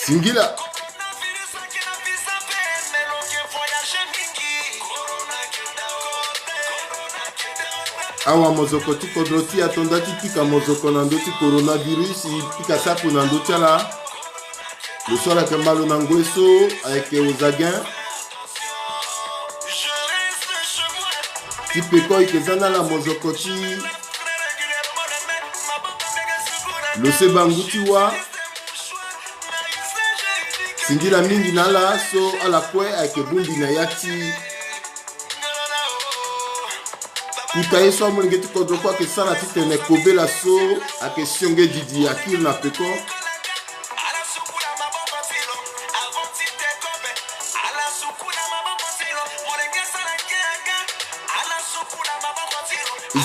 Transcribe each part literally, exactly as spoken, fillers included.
Singila. Awa mozoko ti kodro ti atonda ti pika mozoko na ndö ti coronavirus, e pika saku na ndö ti ala. Lo so ala yeke ma lo na ngoi so ayeke Ozagen. Ti peko e yeke za na ala mozoko ti lo seba ngu ti wâ. Singila mingi na ala so ala kue ayeke bongbi na ya ti kuta ye so amolenge ti kodro kue ayeke sara titene kobela so ayeke sionge didi akiri na peko.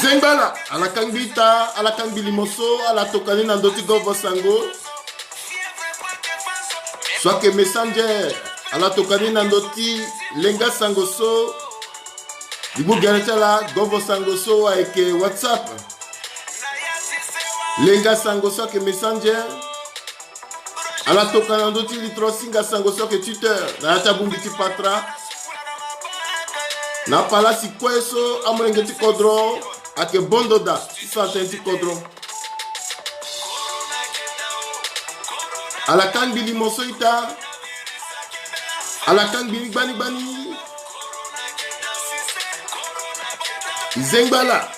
Zengba ala, ala kangbi ita, ala kangbi limo so, ala toka ni na ndö ti govo sango. So ayeke Messenger, ala toka ni na ndö ti lenga sango so. Di mu gere ti ala, govo sango so ayeke WhatsApp. Lenga sango so ayeke Messenger. Ala toka na ndö ti litro singa sango so ayeke Twitter, na ya ti abongbi ti patara. Na palasi kue so amolenge ti kodro ayeke bondo daa ti sara tënë ti kodro. Ala kangbi limo so ita. Ala kangbi ni gbani gbani. Zengba ala.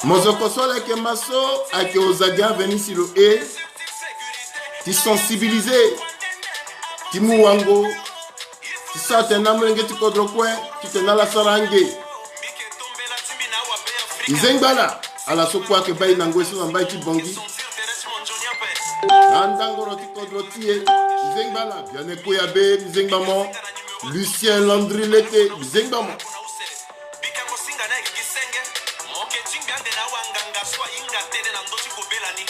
Mozoko so ala yeke ma so ayeke Ozagen, Venise lo e. Ti sensibiliser, ti mu wango, ti sara tënë na amolenge ti kodro kue titene ala sara ange. Nzengba ala, ala so kue ayeke baa e na ngoi so na mbai ti Bangui. Na ndangoro ti kodro ti e, nzengba ala. Vianney Koyabe, nzengba mo. Lucien Landry Leke, nzengba mo. Bikango singa na yeke gi senge. Mo yeke tingbi ande na awanganga so ahinga tënë na ndö ti kobela ni.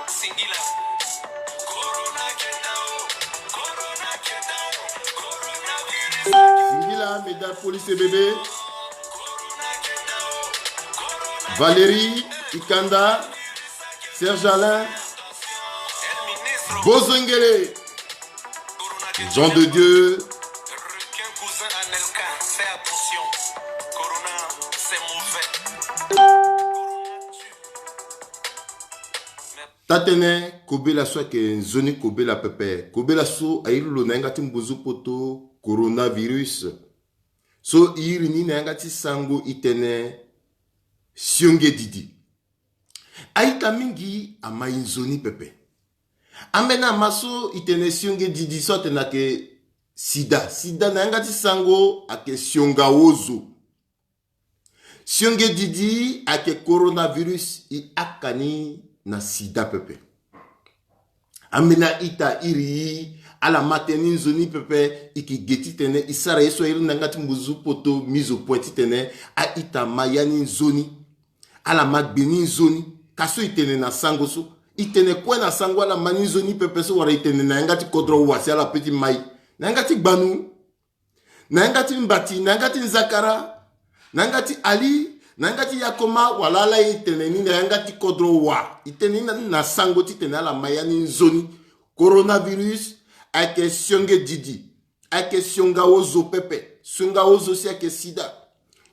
Singila. Singila, médard Policebebe. Valérie Ikanda, Serge Alain Bozengele. Jean de Dieu. Requin cousin Anelka, fais attention. Corona, c'est mauvais. Corona tue. Tatene kobela so ayeke nzoni kobela pepe. Kobela so airi lo na yanga ti mbuzu poto, coronavirus. So e iri ni na yanga ti sango e tene sionge didi. A-ita mingi ama e nzoni pepe. Ambeni ama so e tene sionge didi so atene ayeke sida. Sida na yanga ti sango ayeke sionga ozo. Sionge didi ayeke coronavirus, e haka ni na sida pepe. Ambeni a-ita iri, ala ma tënë ni nzoni pepe, e yeke ge titene e sara ye so airi na yanga ti mbuzu poto, mizo poin titene a-ita ma ya ni nzoni. Ala ma gbe ni nzoni. Ka so e tene na sango so, e tene kue na sango ala ma ni nzoni pepe so, wala e tene na yanga ti kodro wa si ala pe ti ma e. Na yanga ti gbanu, na yanga ti mbati, na yanga ti nzakara, na yanga ti ali, na yanga ti yakoma, wala ala e tene ni na yanga ti kodro wa. E tene ni na, na sango titene ala ma ya ni nzoni. Coronavirus ayeke sionge didi. Ayeke sionga ozo pepe. Sionga ozo si ayeke sida.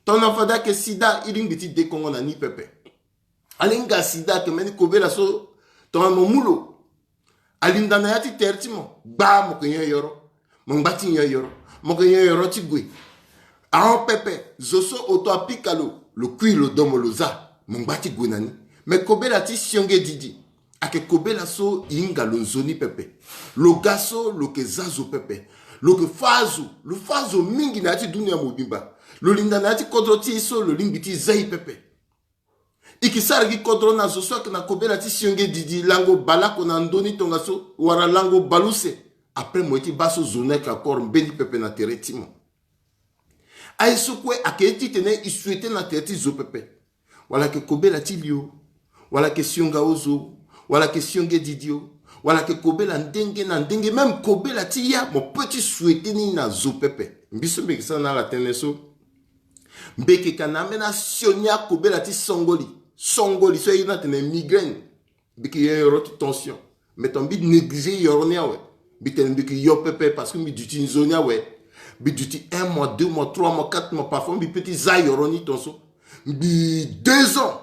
Tongana fade ayeke sida, e lingbi ti dekongo na ni pepe. Alinga sida ayeke mbeni kobela so tongana mo mu lo, alinda na ya ti tere ti mo, gbaa mo yeke nyon yoro. Mo ngba ti nyon yoro. Mo yeke nyon yoro ti gue. Ahon pepe, zo so oto apika lo, lo kui lo domo lo za. Mo ngba ti gue na ni. Me kobela ti sionge didi ayeke kobela so e hinga lo nzoni pepe. Lo ga so lo yeke za zo pepe. Lo yeke fâ azo, lo fâ azo mingi na ya ti dunia mobimba. Lo linda na ya ti kodro ti e so lo lingbi ti za e pepe. E yeke sara gi kodro na zo so ayeke na kobela ti sionge didi lango baleoko na ndö ni tongaso, wala lango baleuse. Après mo ye ti baa so zo ni ayeke encore mbeni pepe na tere ti mo. Aye so kue ayeke ye titene e souhaiter na tere ti zo pepe. Wala ayeke kobela ti li o, wala ayeke sionga ozo, wala ayeke sionge didi o, wala ayeke kobela ndenge na ndenge, même kobela ti ya, mo peut ti souhaiter ni na zo pepe. Mbi so mbi yeke sara na ala tënë so. Mbi yeke ka na ambeni asioni akobela ti songoli. Songoli so aye na tene migraine. Mbi yeke yo yoro ti tension. Mais ton mbi négligé yoro ni awe. Mbi tene mbi yeke yo pepe parce que mbi duti nzoni awe. Mbi duti un mois, deux mois, trois mois, quatre mois, parfois mbi peut ti za yoro ni ton so. Mbi deux ans.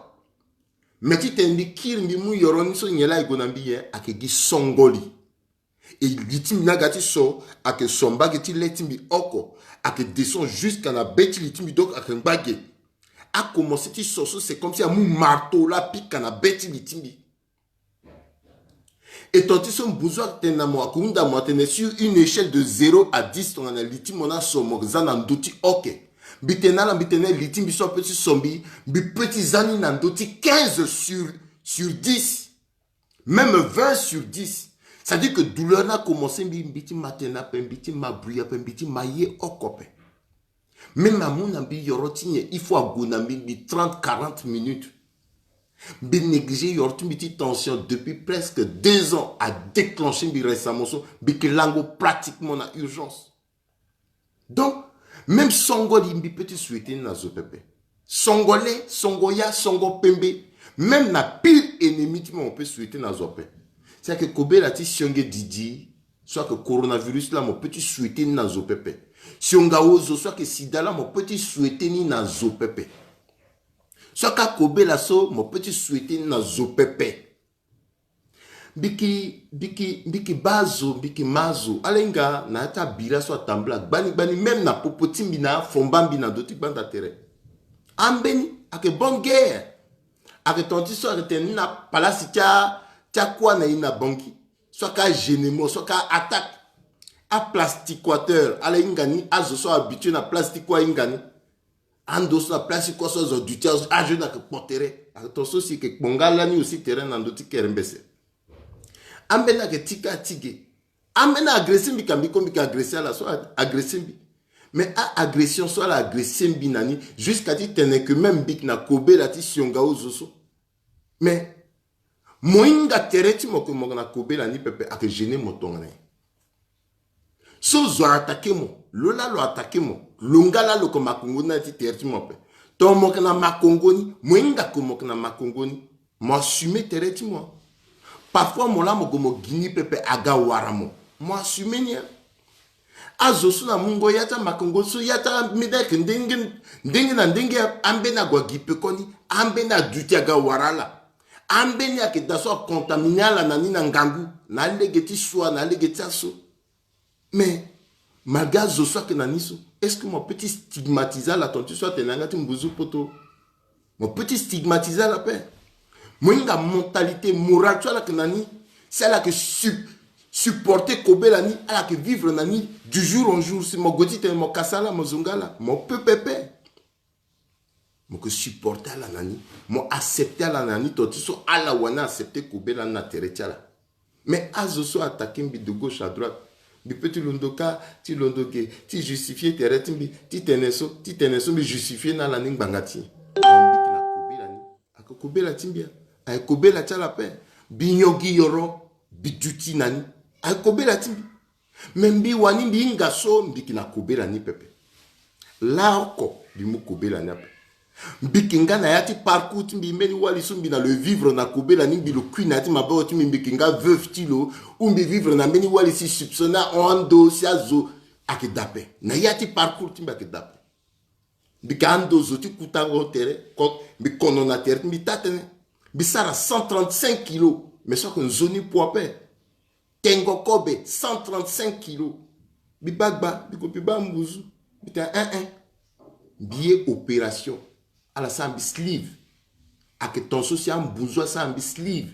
Mais ti tene mbi kiri mbi mu yoro ni so nyen laa e gue na mbi nyen? Ayeke gi songoli. E li ti mbi ni aga ti so, ayeke so mbage ti le ti mbi oko. Ayeke descend jusqu'à na be ti li ti mbi, donc ayeke ngba ge. Akomanse ti so so, c'est comme si amu marteau laa apika na be ti li ti mbi. E ton ti so mbuzu atene na mo, ayeke hunda mo atene sur une échelle de zéro à dix, tongana li ti mo ni aso, mo za na ndö ti oke? Mbi tene na ala, mbi tene li ti mbi so ape ti so mbi, mbi peut ti za ni na ndö ti quinze sur, sur dix, même vingt sur dix. C'est-à-dire que douleur ni akomanse mbi, mbi ti ma tene ape, mbi ti ma bruit ape, mbi ti ma ye oko ape. Même amu na mbi yoro ti nyen, il faut ague na mbi, mbi trente, quarante minutes. Mbi négligé yoro ti mbi ti tension depuis presque deux ans, a déclenché mbi récemment so, mbi yeke lango pratiquement na urgence. Donc, même songoli mbi peut ti souhaiter ni na zo pepe. Songo le, songo ya, songo pembe. Même na pire ennemi ti mo, mo peut souhaiter na zo ape. C'est que kobela ti sionge didi, so ayeke coronavirus laa, mo peut ti souhaiter ni na zo pepe. Sionga ozo, so ayeke sida laa, mo peut ti souhaiter ni na zo pepe. So ayeke akobela so, mo peut ti souhaiter ni na zo pepe. Mbi yeke, mbi yeke, mbi yeke baa zo, mbi yeke ma zo. Ala hinga na ya ti abira so atambula gbani gbani, même na popo ti mbi na afomba mbi na ndö ti gbanda tere. Ambeni, ayeke bonne guerre. Ayeke ton ti so ayeke tene ni na palasi ti a, ti akua na e na Bangui. So ayeke agêner mo, so ayeke a-attaque. Aplastiquateur, ala hinga ni, azo so ahabitué na place ti kua ahinga ni. Ando so na place ti kua so azo aduti azo, azo ni ayeke kpo tere. Ayeke ton so si e yeke kpo nga lani aussi tere na ndö ti kere mbese. Ambeni ayeke ti kâ ti ge. Ambeni agressé mbi ka mbi ko mbi yeke agressé ala so a-, agressé mbi. Mais a-agression so ala agressé mbi na ni, jusqu'à ti tene que même mbi yeke na kobela ti sionga ozo so. Mais mo hinga tere ti mo ke mo yeke na kobela ni pepe, ayeke gêner mo tongana nyen? So zo a-attaqué mo, lo laa lo attaqué mo, lo nga laa lo yeke makongo ni na ya ti tere ti mo ape. Tongana mo yeke na makongo ni, mo hinga ke mo yeke na makongo ni, mo assumer tere ti mo. Parfois mo laa mo gue mo gi ni pepe aga wara mo, mo assumer ni. Azo so na mungo ya ti amakongo so, ya ti ambeni ayeke ndenge, ndenge na ndenge, ambeni ague agi pekoni, ambeni aduti aga wara ala. Ambeni ayeke daa so acontaminer ala na ni na ngangu, na alege ti sua, na alege ti aso. Mais malgré azo so ayeke na ni so, est-ce que mo peut ti stigmatiser ala ton ti so atene na yanga ti mbuzu poto? Mo peut ti stigmatiser ala ape. Mo hinga mentalité morale so ala yeke na ni, si ala yeke su-, supporter kobela ni, ala yeke vivre na ni du jour en jour. Si mo gue ti tene mo kasa ala, mo zo nga ala, mo peut pepe. Mo yeke supporter ala na ni, mo accepter ala na ni ton ti so ala wani accepter kobela ni na tere ti ala. Mais azo so a-attaqué mbi de gauche à droite, mbi peut ti londo kâ, ti londo ge, ti justifier tere ti mbi, ti tene so, ti tene so, mbi justifier na ala ni ngbanga ti nyen? Mbi yeke na kobela ni. Ayeke kobela ti mbi, ayeke kobela ti ala ape. Mbi nyon gi yoro, mbi duti na ni, ayeke kobela ti mbi. Mais mbi wani mbi hinga so, mbi yeke na kobela ni pepe. Laoko mbi mu kobela ni ape. Mbi yeke nga na ya ti parcours ti mbi, mbeni wali so mbi na lo vivre na kobela ni, mbi lo kui na ya ti maboko ti mbi, mbi yeke nga veuve ti lo, ou mbi vivre na mbeni wali si soupçonné ahon ando si azo, ayeke daa ape. Na ya ti parcours ti mbi ayeke daa ape. Mbi yeke ando zo ti kutango tere, ko-, mbi kono na tere ti mbi taa tënë. Mbi sara cent trente-cinq kilos, mais so ayeke nzoni poids ape. Tengo kobe, cent trente-cinq kilos. Mbi baa gba, mbi gue mbi baa mbuzu. Mbi tene, eh, eh. Mbi ye opération. Ala sara mbi sleeve. Ayeke ton so si ambuzu asara mbi sleeve.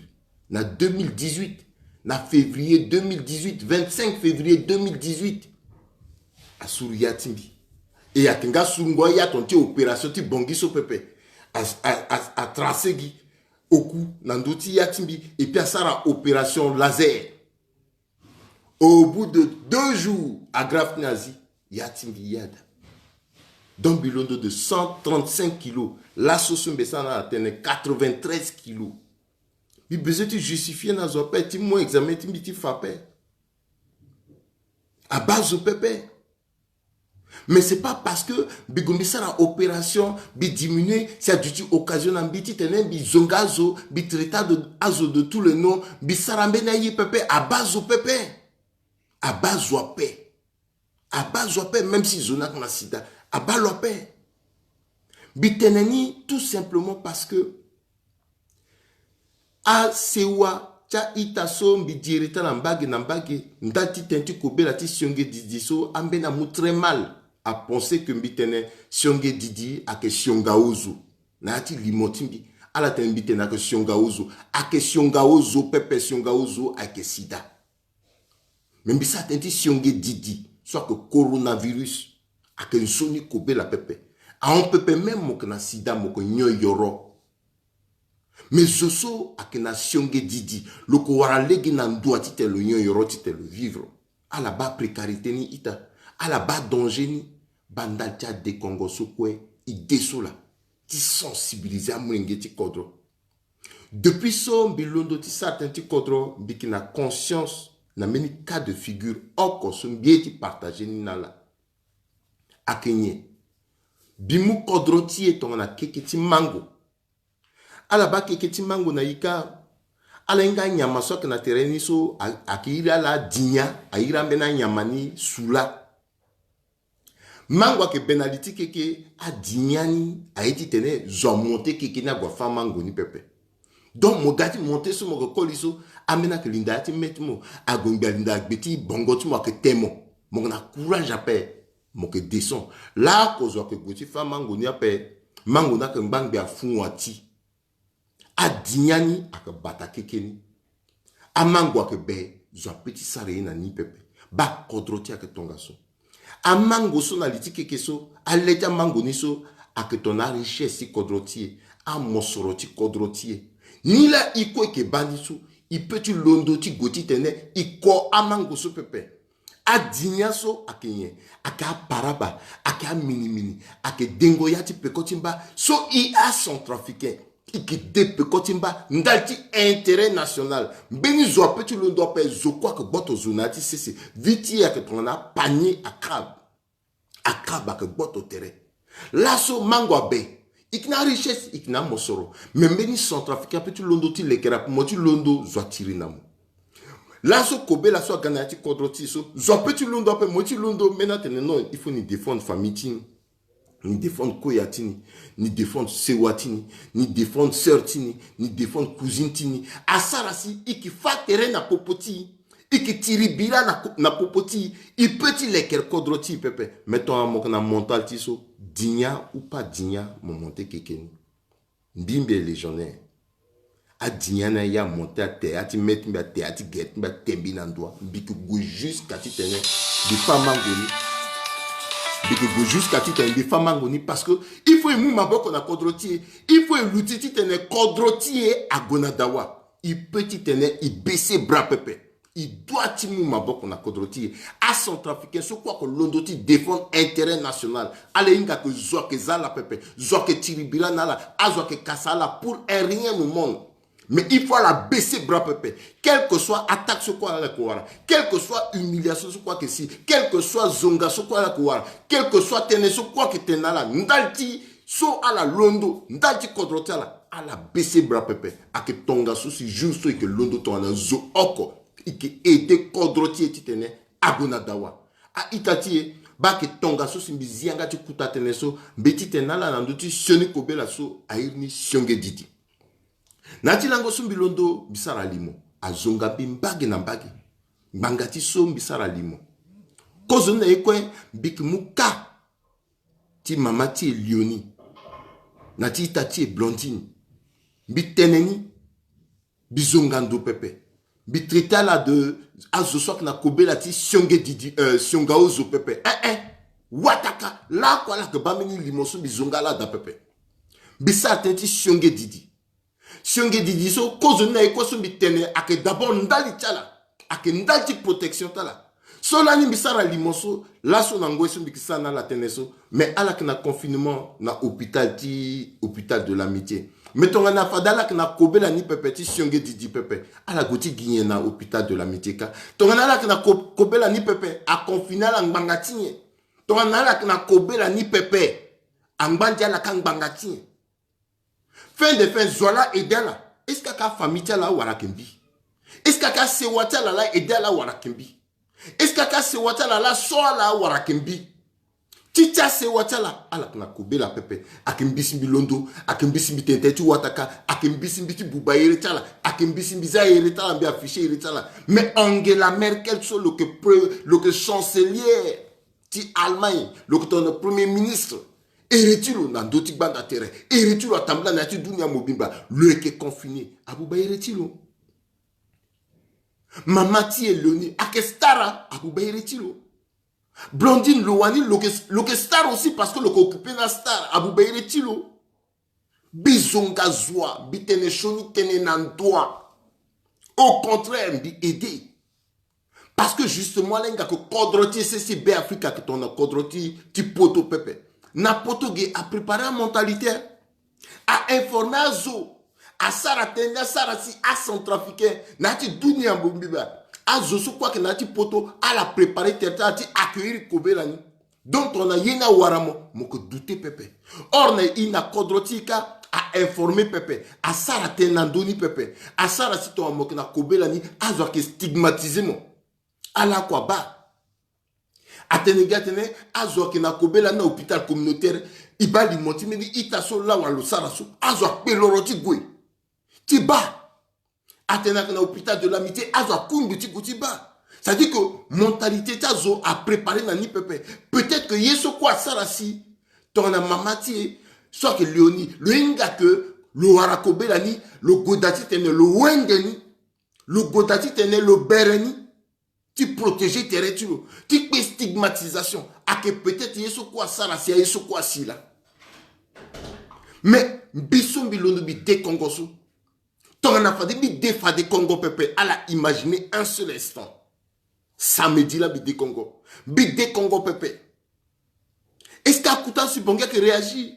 Na deux mille dix-huit. Na février deux mille dix-huit, vingt-cinq février deux mille dix-huit. Asuru ya ti mbi. E ayeke nga surungu aya ton ti opération ti Bangui so pepe. A, a, a, atracé gi oku na ndö ti ya ti mbi, et puis asara opération laser. Au bout de deux jours, agrafe ni azi, ya ti mbi ye ada. Donc mbi londo de cent trente-cinq kilos. Laso so mbi sara na ala atene quatre-vingt-treize kilos. Mbi besoin ti justifier na zo ape, ti mu examen ti mbi ti fa ape. Abaa zo pepe. Mais c'est pas parce que mbi gue mbi sara opération, mbi diminuer, si aduti occasion na mbi titene mbi zonga azo, mbi traiter azo de tous les noms, mbi sara mbeni aye pepe, abaa zo pepe. Abaa zo ape. Abaa zo ape, même si zo ni ayeke na sida, abaa lo ape. Mbi tene ni tout simplement parce que asewa ti a-ita so mbi di ere ti ala mbage na mbage, ndali ti tënë ti kobela ti sionge didi so, ambeni amu très mal, apense que mbi tene sionge didi ayeke sionga ozo. Na ya ti limo ti mbi, ala tene mbi tene ayeke sionga ozo. Ayeke sionga ozo pepe, sionga ozo ayeke sida. Me mbi sara tënë ti sionge didi so ayeke coronavirus. Ayeke nzoni kobela pepe. Ahon pepe même mo yeke na sida, mo yeke nyon yoro. Me zo so ayeke na sionge didi, lo yeke wara lege na ndoa titene lo nyon yoro, titene lo vivre. Ala baa précarité ni ita. Ala baa danger ni. Baa ndali ti adekongo so kue, e de so laa, ti sensibiliser amolenge ti kodro. Depuis so mbi londo ti sara tënë ti kodro, mbi yeke na conscience na mbeni cas de figure oko so mbi ye ti partager ni na ala. Ayeke nyen? Mbi mu kodro ti e tongana keke ti mango. Ala baa keke ti mango na e kâ. Ala hinga anyama so ayeke na tere ni so, a- ayeke iri ala adinia, a iri ambeni anyama ni sula. Mango ayeke be na li ti keke, adinia ni aye titene zo amonte keke ni ague afâ mango ni pepe. Donc mo ga ti monte so mo yeke koli so, ambeni ayeke linda ya ti mê ti mo, ague ngbi alinda gbe ti bongo ti mo ayeke te mo. Mo yeke na courage ape, mo yeke descend. Laoko zo ayeke gue ti fâ mango ni ape, mango ni ayeke ngbangbi afû wa ti. Adinia ni ayeke bata keke ni. Amango ayeke be, zo ape ti sara ye na ni pepe. Baa kodro ti e ayeke tongaso. Amango so na li ti keke so, ale ti amango ni so, ayeke tongana arichesse ti kodro ti e, amosoro ti kodro ti e. Nilaa e kue e yeke baa ni so, e peut ti londo ti gue titene e ko amango so pepe. Adinia so ayeke nyen? Ayeke aparaba, ayeke aminimini, ayeke dengo ya ti peko ti mba so e acentrafricain e yeke de peko ti mba ndali ti intérêt national. Mbeni zo ape ti londo ape, zo kue ayeke gboto zo na ya ti sese. Vie ti e ayeke tongana apanier à crabe. Acrabe ayeke gboto tere. Laso mango abe, e yeke na arichesse, e yeke na amosoro. Me mbeni centrafricain ape ti londo ti lekere ape, mo ti londo zo atiri na mo. Laso kobela so aga na ya ti kodro ti e so, zo ape ti londo ape, mo ti londo, mbeni atene non, il faut ni défendre famille ti ni. Ni défendre koya ti ni, ni défendre sewa ti ni, ni défendre sœur ti ni, ni défendre cousine ti ni. Asara si e yeke fâ tere na popo ti e, e yeke tiri bira na, na popo ti e, e peut ti lekere kodro ti e pepe. Mais tongana mo yeke na mental ti e so, dinia ou pas dinia, mo monte keke ni. Mbi mbi légionnaire. Adinia ni aye amonte ate ya ti mê ti mbi, ate ya ti gere ti mbi, ate mbi na ndoa. Mbi yeke gue jusqu'à titene mbi fâ mango ni. Mbi yeke gue jusqu'à titene mbi fâ mango ni, parce que il faut e mu maboko na kodro ti e. Il faut e luti titene kodro ti e ague na dawa. E peut titene e baisser bras pepe. E doit ti mu maboko na kodro ti e. Acentrafricain so kue ayeke londo ti défendre intérêt national, ala hinga ke zo ayeke za ala pepe, zo ayeke tiri bira na ala, azo ayeke kasa ala pour un rien au monde. Mais il faut ala baisser bras pepe. Quel que soit attaque so kue ala yeke wara, quel que soit humiliation so kue ayeke si, quel que soit zonga so kue ala yeke wara, quel que soit tënë so kue ayeke tene na ala, ndali ti so ala londo, ndali ti kodro ti ala, ala baisser bras pepe. Ayeke tongaso si jour so e yeke londo tongana zo oko, e yeke aider kodro ti e titene ague na dawa. A-ita ti e, baa ayeke tongaso si mbi zi yanga ti kuta tënë so, mbi titene na ala na ndö ti sioni kobela so a iri ni sionge didi. Na ya ti lango so mbi londo, mbi sara limo, azonga mbi mbage na mbage. Ngbanga ti so mbi sara limo, kozoni na ye kue, mbi yeke mu ka ti mama ti e Léonie, na ti ita ti e Blondine. Mbi tene ni, mbi zonga ndo pepe. Mbi traiter ala de azo so ayeke na kobela ti sionge didi, euh, sionga ozo pepe. Eh eh. Wataka, laoko ala yeke baa mbeni limo so mbi zonga ala daa pepe. Mbi sara tënë ti sionge didi. Sionge didi so, kozoni na ye kue so mbi tene ayeke d'abord ndali ti ala, ayeke ndali ti protection ti ala. So lani mbi sara limo so, laso na ngoi so mbi yeke sara na ala tënë so, mais ala yeke na confinement na hôpital ti, hôpital de l'Amitié. Mais tongana fade ala yeke na kobela ni pepe ti sionge didi pepe, ala gue ti gi nyen na hôpital de l'Amitié kâ? Tongana ala yeke na ko-, kobela ni pepe, aconfiner ala ngbanga ti nyen? Tongana ala yeke na kobela ni pepe, angba ndia ala ka ngbanga ti nyen? Fin de fin, zo ala aidé ala. Est-ce que aka famille ti ala awara ayeke mbi? Est-ce que aka sewa ti ala la aidé ala awara ayeke mbi? Est-ce que aka sewa ti ala la so ala awara ayeke mbi? Ti ti asewa ti ala, ala yeke na kobela pepe. Ayeke mbi si mbi londo, ayeke mbi si mbi tene tënë ti wataka, ayeke mbi si mbi ti buba here ti ala, ayeke mbi si mbi za here ti ala, mbi affiché here ti ala. Mais Angela Merkel so lo yeke pre-, lo yeke chancelière ti Allemagne, lo yeke tongana premier ministre. Here ti lo na ndö ti gbanda tere. Here ti lo atambula na ya ti dunia mobimba. Lo yeke confiné. Abuba here ti lo. Mama ti e Léonie ayeke star, abuba here ti lo. Blondine, lo wani, lo yeke, lo yeke star aussi parce que lo yeke occupé na star, abuba here ti lo. Mbi zonga zo wa, mbi tene sioni tënë na ndo wa. Au contraire, mbi aidé. Parce que justement, ala hinga ke kodro ti e sese Beafrika ayeke tongana kodro ti, ti poto pepe. Na poto ge apréparé amentalité, a informé azo, asara tënë ni, asara si acentrafricain na ya ti dunia mobimba. Azo so kue ayeke na ya ti poto, ala préparé tere ti ala ti accueillir kobela ni. Donc tongana ye ni awara mo, mo yeke douté pepe. Or na e na kodro ti e kâ, a informé pepe, asara tënë na ndö ni pepe, asara si tongana mo yeke na kobela ni, azo ayeke stigmatisé mo. Ala kua baa. Atene ge atene azo ayeke na kobela ni na hôpital communautaire, e baa limo ti mbeni ita so lawa lo sara so, azo akpe loro ti gue ti baa. Atene ayeke na hôpital de l'amitié, azo akungbi ti gue ti baa. C'est-à-dire que mentalité ti azo apréparé na ni pepe. Peut-être que ye so kue asara si tongana mama ti e so ayeke Léonie, lo hinga ke lo wara kobela ni, lo goda titene lo wende ni, lo goda titene lo bere ni, ti protéger tere ti lo, ti kpe stigmatisation. Ayeke peut-être ye so kue asara si aye so kue asi laa. Mais mbi so mbi londo mbi de Kongo so, tongana fade mbi de fade Kongo pepe, ala imaginer un seul instant. Samedi la mbi de Kongo, mbi de Kongo pepe. Est-ce que akuta si Bangui ayeke réagir?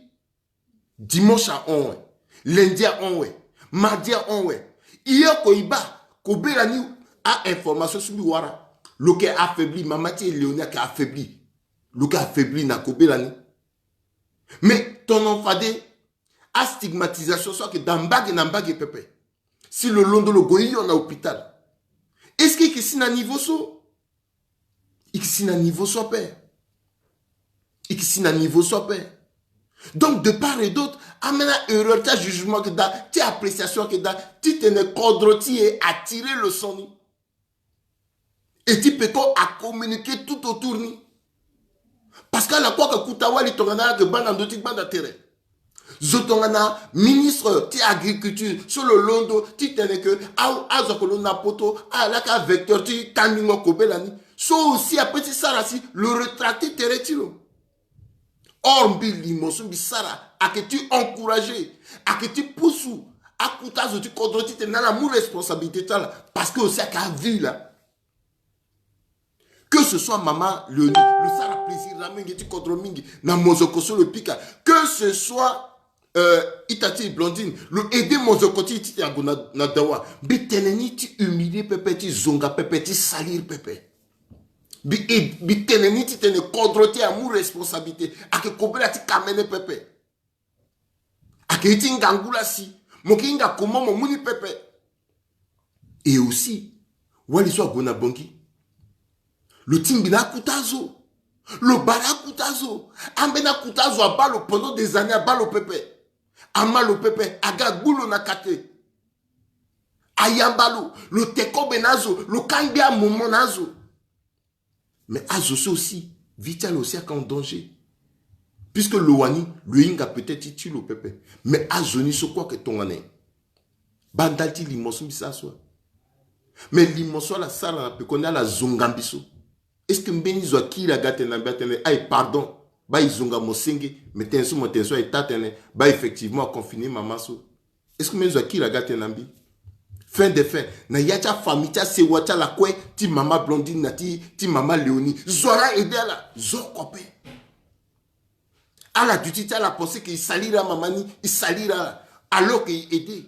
Dimanche ahon we, lundi ahon we, mardi ahon we. Iyoko e baa kobela ni, a information so mbi wara, lo yeke affaibli, mama ti e Léonie ayeke affaibli. Lo yeke affaibli na kobela ni. Mais tongana fade astigmatisation so ayeke daa mbage na mbage pepe, si lo londo lo gue hio na hôpital, est-ce que e yeke si na niveau so? E yeke si na niveau so ape. E yeke si na niveau so ape. Donc de part et d'autre, ambeni aerreur ti ajugement ayeke daa, ti appréciation ayeke daa, titene kodro ti e atire leçon ni. E ti peko acommuniquer tout autour ni. Parce que ala kue ayeke kuta wali tongana ala yeke baa na ndö ti gbanda tere. Zo tongana ministre ti agriculture so lo londo titene ke a, azo ayeke londo na poto, ala laa ka vecteur ti kandingo kobela ni. So aussi ape ti sara si lo rétracter tere ti lo. Or mbi limo so mbi sara ayeke ti encourager, ayeke ti pusu akuta azo ti kodro titene ala mu responsabilité ti ala. Parce que aussi ayeke avie laa. Que ce soit mama Léonie, lo sara plaisir na mingi ti kodro mingi na mozoko so lo pika. Que ce soit, euh, ita ti Blondine, lo aider mozoko ti e titene ague na, na dawa. Mbi tene ni ti humilier pepe, ti zonga pepe, ti salir pepe. Mbi, e, mbi tene ni titene kodro ti e amu responsabilité. Ayeke kobela ti kamene pepe. Ayeke ye ti ngangu laa si mo yeke hinga comment mo mu ni pepe. Et aussi wali so ague na Bangui, lo tingbi na akuta azo, lo bara akuta azo. Ambeni akuta azo abaa lo pendant des années, abaa lo pepe, ama lo pepe, aga agbu lo na kate, ayamba lo, lo te kobe na azo, lo kangbi amomo na azo. Mais azo so aussi, vie ti ala aussi ayeke en danger. Puisque lo wani, lo hinga peut-être ti ti lo pepe. Mais azo ni so kue ayeke tongana nyen? Baa ndali ti limo so mbi sara so. Mais limo so ala sara na peko ni, ala zonga mbi so. Est-ce que mbeni zo akiri aga atene na mbi atene, aye pardon, baa e zonga mo senge, mais tënë so mo tene so aye taa tënë, baa effectivement aconfiner mama so? Est-ce que mbeni zo akiri aga atene na mbi? Fin de fin, na ya ti afamille ti asewa ti ala kue, ti mama Blondine na ti, ti mama Léonie, zo ala aider ala? Zo oko ape. Ala duti ti ala pense que e salir amama ni, e salir ala, alors que e aider.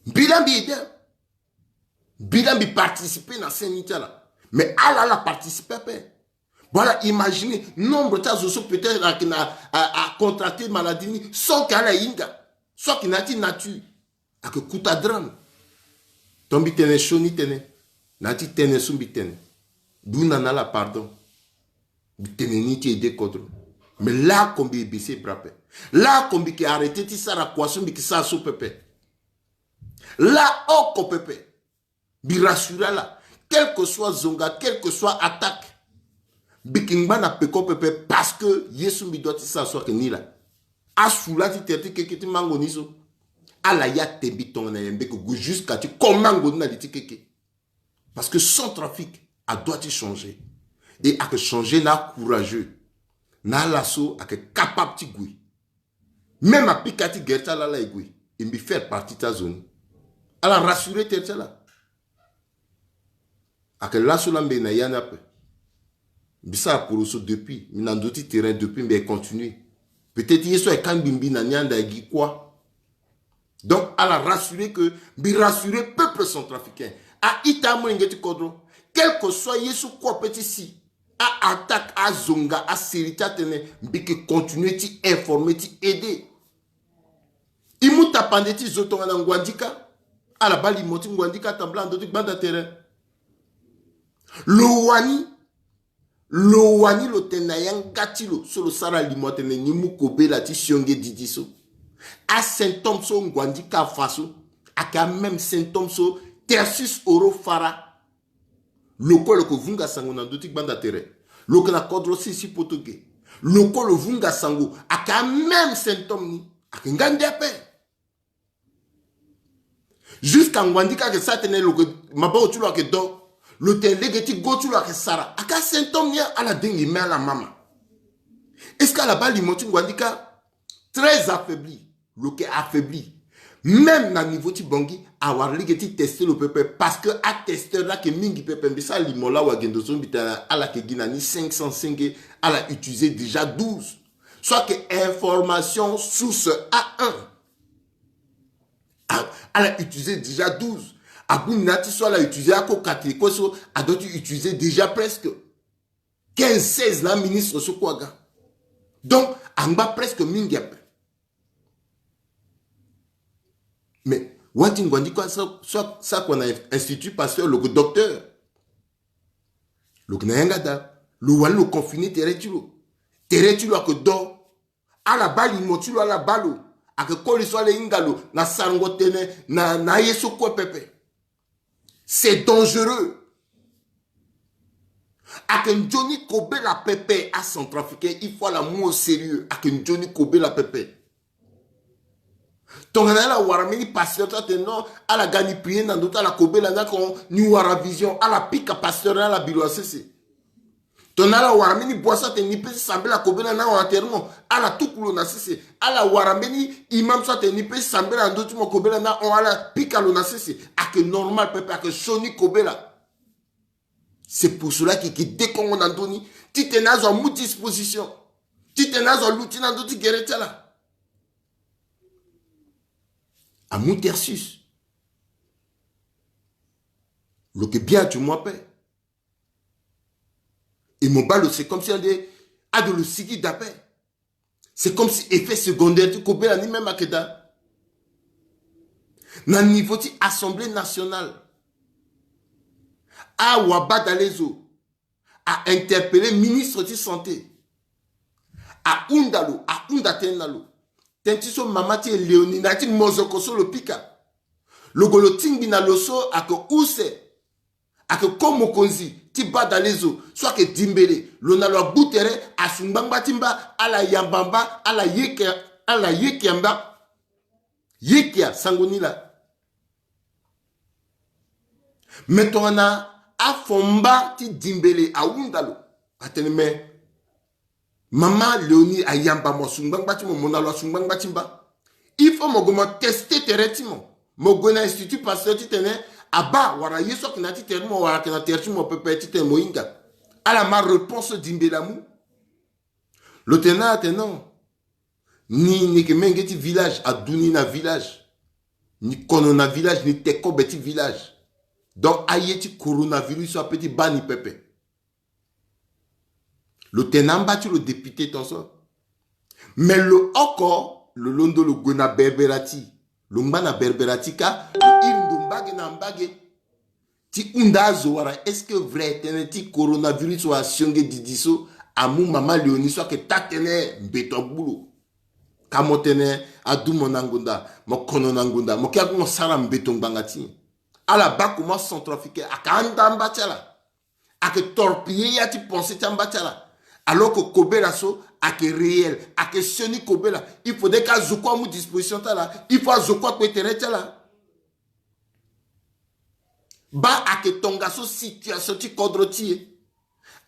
Mbi laa mbi aider. Mbi laa mbi participer na sain ni ti ala. Mais ala, ala participer ape. Voilà, imagine nombre ti azo so peut-être ayeke na a, a contracter maladie ni sans que ala hinga. So ayeke na ya ti nature, ayeke kota drame. Donc mbi tene sioni tene, na ya ti tene so mbi tene, duna na ala pardon. Mbi tene ni ti aider kodro. Mais laoko mbi e baisser bras ape. Laoko mbi yeke arrêter ti sara kua so mbi yeke sara so pepe. Laoko pepe. Mbi rassurer ala. Quel que soit zonga, quel que soit attaque, mbi yeke ngba na peko pepe, parce que ye so mbi doit ti sara so ayeke ni laa. Asu laa ti tere ti keke ti mango ni so. Ala ya te mbi tongana yambe, mbi yeke gue jusqu'à ti ko mango ni na li ti keke. Parce que Centrafrique adoit ti changer. Et ayeke changer na acourageux, na ala so ayeke capable ti gue. Même apika ti gere ti ala, ala e gue. E mbi faire partie ti azo ni. Ala rassurer tere ti ala. Ayeke laso laa mbi na ya ni ape. Mbi sara poroso depuis, mbi na ndö ti terrain depuis, mbi e continuer. Peut-être ye so ayeke kangbi mbi na ni anda e gi kuâ. Donc ala rassurer que mbi rassurer peuple centrafricain. A-ita, amolenge ti kodro, quel que soit ye so kue ape ti si, a-attaque, azonga, asérie ti atënë, mbi yeke continuer ti informer, ti aider. E mu tapande ti zo tongana Ngwandika. Ala baa limo ti Ngwandika atambula na ndö ti gbanda tere. Lo wani, lo wani lo tene na yanga ti lo so lo sara limo atene ni mu kobela ti sionge didi so. Asymptôme so Ngwandika afa so ayeke amême symptôme so Tertius Oro Fara. Lo kue lo yeke vunga sango na ndö ti gbanda tere. Lo yeke na kodro sese ti poto ge. Lo kue lo vunga sango, ayeke amême symptôme ni. Ayeke nga nde ape. Jusqu'à Ngwandika ayeke sara tënë lo yeke, maboko ti lo ayeke do. Lo tene lege ti go ti lo ayeke sara. Ayeke asymptôme ni, ala dengi me, ala mama. Est-ce que ala baa limo ti Ngwandika? Très affaibli. Lo yeke affaibli. Même na niveau ti Bangui, awara lege ti tester lo pepe, parce que atesteur laa ayeke mingi pepe. Mbi sara limo laa, wagendo so mbi tene na ala ayeke gi na ni cinq cents senge, ala utiliser déjà douze. So ayeke information source A un. A, ala utiliser déjà douze. Abu ni na ya ti so ala utiliser ako kati kue so, adoit ti utiliser déjà presque quinze, seize na aministre so kue aga. Donc angba presque mingi ape. Mais wâ ti Ngwandika so, so, so akua na Institut Pasteur, lo yeke docteur. Lo yeke na yanga daa. Lo wani lo confiner tere ti lo. Tere ti lo ayeke do. Ala baa limo ti lo, ala baa lo. Ayeke koli so ala hinga lo na sarango tënë na, na aye so kue pepe. C'est dangereux. Ayeke nzoni kobela pepe. Acentrafricain, il faut ala mu au sérieux. Ayeke nzoni kobela pepe. Tongana ala wara mbeni pasteur ti atene non, ala ga ni prier na ndö ti ala kobela ni ako ni wara vision, ala pika pasteur ni, ala bi lo na sese. Tongana ala wara mbeni bua so atene ni peut ti sambela kobela ni ahon na terre ti mo, ala tuku lo na sese. Ala wara mbeni imam so atene ni peut ti sambela na ndö ti mo kobela ni ahon, ala pika lo na sese. Ayeke normal pepe, ayeke sioni kobela. C'est pour cela que e yeke dekongo na ndö ni titene azo amu disposition, titene azo aluti na ndö ti gere ti ala. Amu Tertius. Lo yeke bien atu mo ape. E mo baa lo, c'est comme si ande ado lo sigi daa ape. C'est comme si effet secondaire ti kobela ni même ayeke daa. Na niveau ti Assemblée nationale, awabadalezo a interpeller ministre ti santé. Ahunda lo, ahunda tënë na lo. Tënë ti so mama ti e Léonie, na ya ti mozoko so lo pika, lo gue lo tingbi na lo so ayeke use, ayeke ko mokonzi ti badalezo so ayeke dimbele. Lo na lo agbu tere, asu ngbangba ti mba, ala yamba mba, ala yeke, ala yeke mba. Yeke asango ni laa. Me tongana afo mba ti dimbele ahunda lo, atene me mama Léonie ayamba mo, asu ngbangba ti mo, mo na lo asu ngbangba ti mba. Il faut mo gue mo teste tere ti mo. Mo gue na Institut Pasteur titene abaa wala ye so ayeke na ya ti tere ti mo wala ayeke na tere ti mo pepe titene mo hinga. Ala ma réponse dimbele amu. Lo tene na ala atene non. Ni, ni yeke menge ti village, adu ni na village. Ni kono na village, ni te kobe ti village. Donc aye ti coronavirus so apeut ti baa ni pepe. Lo tene na amba ti lo député tonso. Me lo oko lo londo lo gue na berbera ti. Lo ngba na berbera ti kâ, lo iri ndo mbage na mbage. Ti hunda azo wala est-ce que vrai tënë ti coronavirus wala sionge didi so amu mama Léonie so ayeke taa tënë mbeto agbu lo. Ka mo tënë adu mo na ngonda, mo kono na ngonda, mo ke aku mo sara mbeto ngbanga ti nyen? Ala baa comment centrafricain ayeke handa amba ti ala. Ayeke torpiller ya ti pensée ti amba ti ala. Alors que kobela so ayeke réel, ayeke sioni kobela. Il faudrait que azo kue amu disposition ti ala. Il faut azo kue akpe tere ti ala. Baa ayeke tongaso situation ti kodro ti e.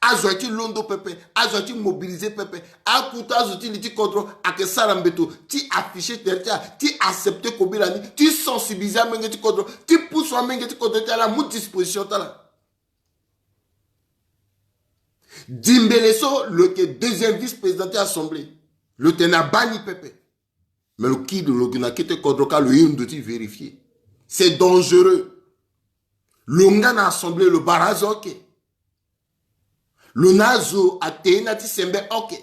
Azo aye ti londo pepe, azo aye ti mobiliser pepe. Akuta azo ti li ti kodro ayeke sara mbeto ti afficher tere ti ala, ti accepter kobela ni, ti sensibiliser amenge ti kodro, ti pusu amenge ti kodro ti ala amu disposition ti ala. Dimbele so lo yeke deuxième vice-président ti assemblée, lo tene abaa ni pepe. Me lo kiri lo gue na kete kodro kâ, lo ye ndo ti vérifier. C'est dangereux. Lo nga na assemblée, lo bara azo oke. Lo na azo ate ye na ti sembe oke.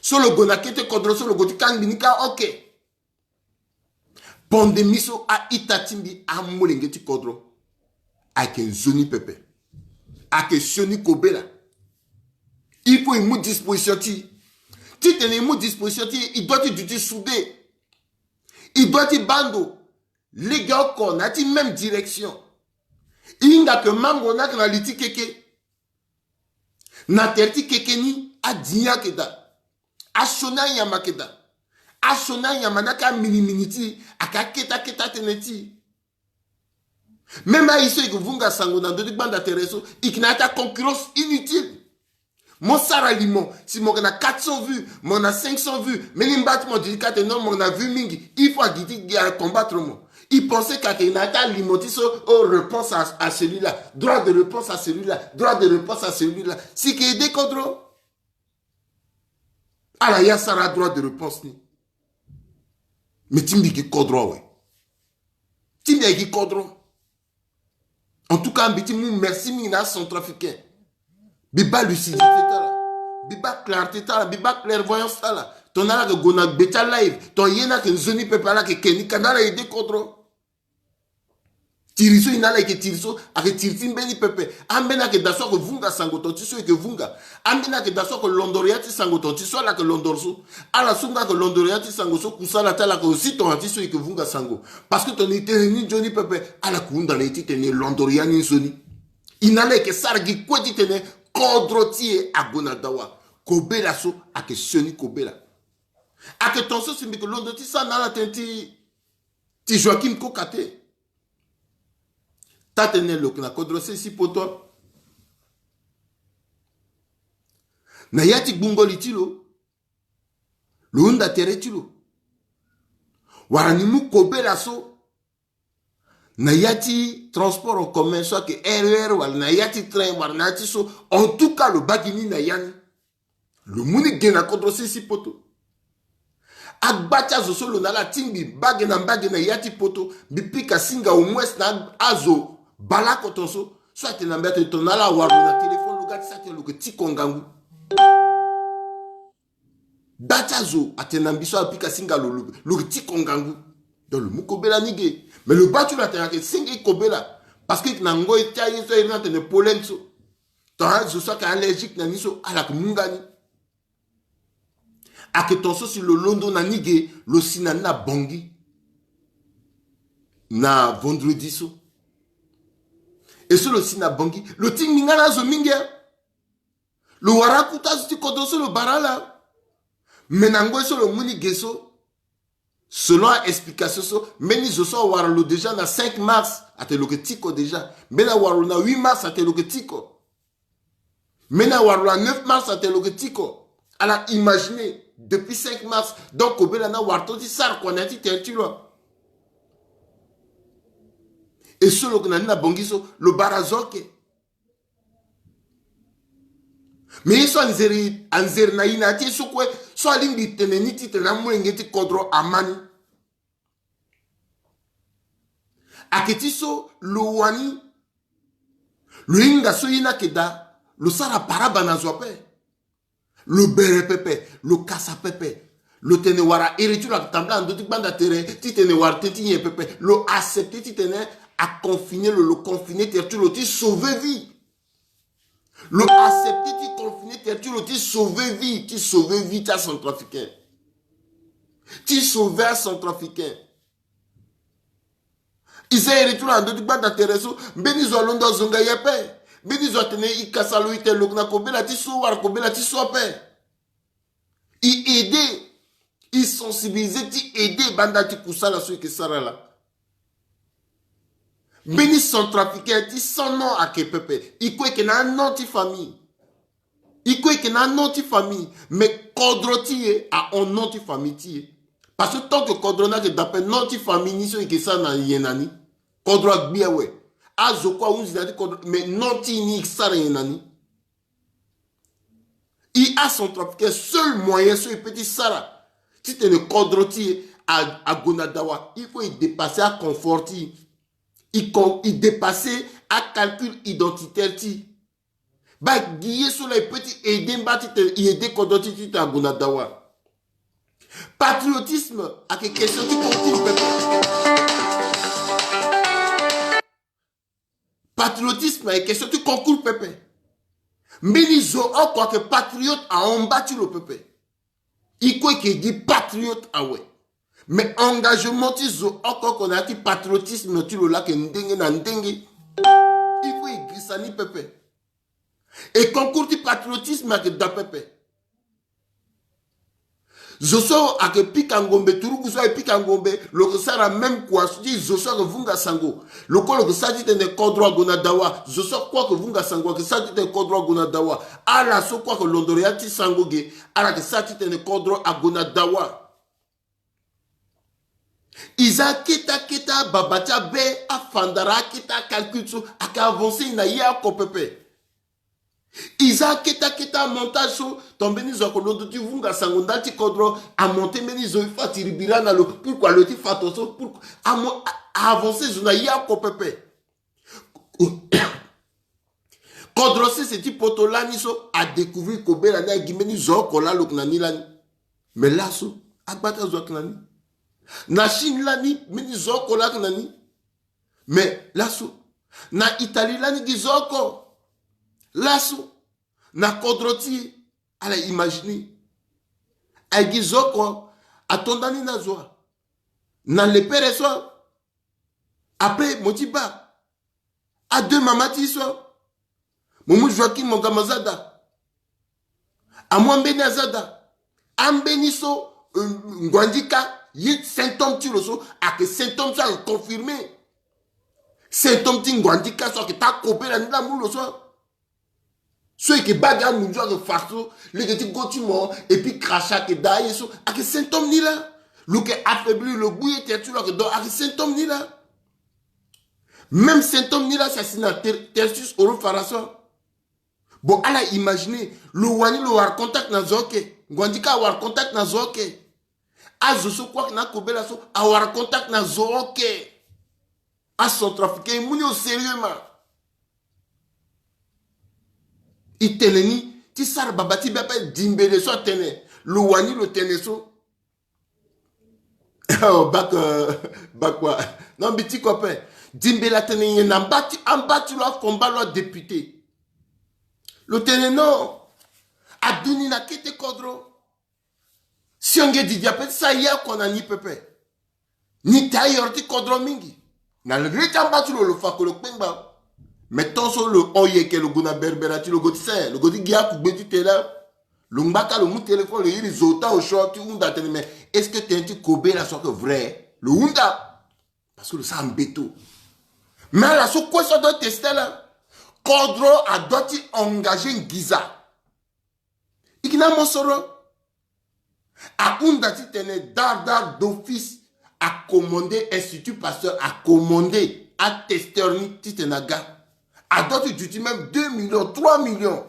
So lo gue na kete kodro so lo gue ti kangbi ni kâ oke. Pandémie so a-ita ti mbi, amolenge ti kodro, ayeke nzoni pepe. Ayeke sioni kobela. Il faut e mu disposition ti e. Titene e mu disposition ti e, e doit ti duti soudé. E doit ti baa ndo lege oko na ya ti même direction. E hinga ke mango ni ayeke na li ti keke. Na tere ti keke ni, adi ni ayeke daa. Asioni anyama ayeke daa. Asioni anyama ni ayeke aminimini ti e, ayeke akete akete atënë ti e. Même aye so e yeke vunga sango na ndö ti gbanda tere so, e yeke na ya ti aconcurrence inutile. Mo sara limo, si mo yeke na quatre cents vues, mo na cinq cents vues, mbeni mba ti mo duti kâ atene non, mo na vue mingi, il faut a gi ti gi acombattre mo. E pense ka ayeke na ya ti alimo ti so, oh, réponse à, à celui-là, droit de réponse à celui-là, droit de réponse à celui-là. Si e yeke aidé kodro. Ala ye asara droit de réponse ni. Mais ti mbi gi kodro awe. Ti mbi ayeke gi kodro. En tout cas, mbi ti mu merci mingi na acentrafricain. Mbi baa lucidité ti ala. Mbi baa clarté ti ala. Mbi baa clairvoyance ti ala. Tongana ala yeke gue na gbe ti alive, tongana ye ni ayeke nzoni pepe, ala yeke ke ni ka na ala aidé kodro. Tiri so e na ala yeke tiri so, ayeke tiri ti mbeni pepe. Ambeni ayeke daa so ayeke vunga sango tongana ti so e yeke vunga. Ambeni ayeke daa so ayeke londoro ya ti sango tongana ti so ala yeke londoro so. Ala so nga ayeke londoro ya ti sango so, kusala ti ala ayeke aussi tongana ti so e yeke vunga sango. Parce que tongana e tene ni nzoni pepe, ala yeke hunda na e titene e londoro ya ni nzoni. E na ala yeke sara gi kue titene kodro ti e ague na dawa. Kobela so ayeke sioni kobela. Ayeke tongaso si mbi yeke londo ti sara na ala tënë ti, ti Joachim Koka te. Taa-tënë lo yeke na kodro sese ti poto. Na ya ti gbungo li ti lo, lo hunda tere ti lo. Wala ni mu kobela so na ya ti transport en commun so ayeke R E R, wala na ya ti train, wala na ya ti so. En tout cas, lo baa gi ni na ya ni. Lo mu ni ge na kodro sese ti poto. Agba ti azo so lo na ala atingbi mbage na mbage na ya ti poto, mbi pika singa au moins na azo baleoko tongaso, so atene na mbi atene tongana ala awara lo na téléphone, lo ga ti sa atene lo yeke tiko ngangu. Gba ti azo atene na mbi so apika singa lo, lo, lo yeke tiko ngangu. Donc lo mu kobela ni ge. Mais lo baa ti lo atene ayeke senge kobela. Parce que na ngoi ti aye so aye ni atene pollen so. Tongana azo so ayeke allergique na ni so, ala yeke mu nga ni. Ayeke tongaso si lo londo na ni ge, lo si na ni na Bangui na vendredi so. E so lo si na Bangui, lo tingbi nga na azo mingi. Lo wara akuta azo ti kodro so lo bara ala. Me na ngoi so lo mu ni ge so, selon a-explication so, mbeni zo so awara lo déjà na cinq mars, atene lo yeke tiko déjà. Mbeni awara lo na huit mars, atene lo yeke tiko. Mbeni awara lo na neuf mars, atene lo yeke tiko. Ala imaginer, depuis cinq mars, donc kobela ni awara to ti sara kua na ya ti tere ti lo. E so lo yeke na ni na Bangui so, lo bara zo oke. Me ye so anzere, anzere na e na ya ti ye so kue, so alingbi tene ni titene amolenge ti kodro ama ni. Ayeke ti so lo wani, lo hinga so ye ni ayeke daa, lo sara paraba na zo ape. Lo bere pepe, lo kasa pepe. Lo tene wara iri ti lo ayeke tambula na ndö ti gbanda tere titene wara tënë ti nyen pepe. Lo accepter titene aconfiner lo, lo confiner tere ti lo ti sauver vie. Lo accepter ti confiner tere ti lo ti sauver vie, ti sauver vie ti acentrafricain. Ti sauver acentrafricain. E za iri ti lo na ndö ti gbanda tere so, mbeni zo alondo azonga e ape. Mbeni zo atene e kasa lo, e tene lo yeke na kobela ti so, wala kobela ti so ape. E aider, e sensibiliser ti aider banda ti kusala so e yeke sara laa. Mbeni centrafricain ti sans nom ayeke pepe. E kue e yeke na anom ti famille. E kue e yeke na anom ti famille. Mais kodro ti e ahon nom ti famille ti e. Parce que tant que kodro ni ayeke daa ape, nom ti famille ni so e yeke sara na nyen na ni? Kodro agbi awe. Azo kue ahunzi na ya ti kodro, mais nom ti e ni e yeke sara nyen na ni? E acentrafricain, seul moyen so e peut ti sara titene kodro ti e a, ague na dawa, il faut e dépasser aconfort ti e. E con, e dépasser acalcul identitaire ti e. Baa gi ye so laa e peut ti aider mba titene e aider kodro ti e titene ague na dawa. Patriotisme ayeke question ti concours pepe. Patriotisme ayeke question ti concours pepe. Mbeni zo oko ayeke patriote ahon mba ti lo pepe. E kue e yeke gi patriote awe. Mais engagement ti zo oko oko na ya ti patriotisme ti lo laa ayeke ndenge na ndenge. Il faut e girisa ni pepe. E concours ti patriotisme ayeke daa pepe. Zo so ayeke pika ngombe, turugu so ayeke pika ngombe, lo yeke sara même kua so ti zo so ayeke vunga sango. Lo kue lo yeke sara titene kodro ague na dawa. Zo so kue ayeke vunga sango ayeke sara titene kodro ague na dawa. Ala so kue ayeke londoro ya ti sango ge, ala yeke sara titene kodro ague na dawa. E za akete akete ababa ti abe, afandara akete acalcul so ayeke avancer e na ye oko pepe. E za akete akete amontage so, ton mbeni zo ayeke londo ti vunga sango ndali ti kodro, amonter mbeni zo, e fa tiribira na lo, pourquoi lo ye ti fa ton so, pourquoi amo, a, a avancer zo na ye oko pepe. Kodro sese ti poto lani so adécouvrir kobela ni, agi mbeni zo oko laa lo yeke na ni lani. Mais laso, agbata zo ayeke na ni. Na Chine lani, mbeni zo oko laa ayeke na ni. Mais laso, na Italie lani gi zo oko. Laso, na kodro ti e, ala imaginer. Aye gi zo oko atonda ni na zo wa. Na lepere so. Après mo ti baa a deux mama ti e so. Mo mu Joaquim Mongama Zada. Amu ambeni azada. Ambeni so, euh, ngwandika, ye symptôme ti lo so ayeke symptôme so ayeke confirmé. Symptôme ti ngwandika so ayeke taa kobela ni laa amu lo so. So e yeke baa gi amunzu ayeke fa so, lege ti go ti mo, et puis crachat ayeke daa aye so, ayeke symptôme ni laa. Lo yeke affaibli, lo gbu ye tere ti lo ayeke doo, ayeke symptôme ni laa. Même symptôme ni laa si asi na ter-, tertius oro fara so. Bon, ala imaginer, lo wani lo wara contact na zo oke. Ngwandika awara contact na zo oke. Azo so kue ayeke na akobela so awara contact na zo oke. Acentrafricain, e mu ni au sérieux ma. E tene ni ti sara baba ti be ape, dimbele so atene lo wani lo tene so. Oh, bak, euh, bak wa. Non, mbi ti ko ape. Dimbele atene nyen na mba ti, amba ti lo, akomba lo adéputé. Lo tene non. Adoni na kete kodro. Sionge didi ape ti sara ye oko na ni pepe. Ni tailleur ti kodro mingi. Na le ti amba ti lo, lo fa ko lo kpengba. Mais tant so lo hon yeke, lo gue na berbera ti lo, gue ti se, lo gue ti gi akugbe ti tene. Lo ngbaka, lo mu téléphone, lo iri zo ota osio ti hunda tene, mais est-ce que tënë ti kobela so ayeke vrai? Lo hunda. Parce que lo sara mbeto. Mais ala so kue so adoit ti teste laa, kodro adoit ti engager nginza. E yeke na mosoro. Ahunda titene Dar Dar d'office acommandé, Institut Pasteur acommandé atesteur ni titene aga. Adoit ti duti même deux millions, trois millions.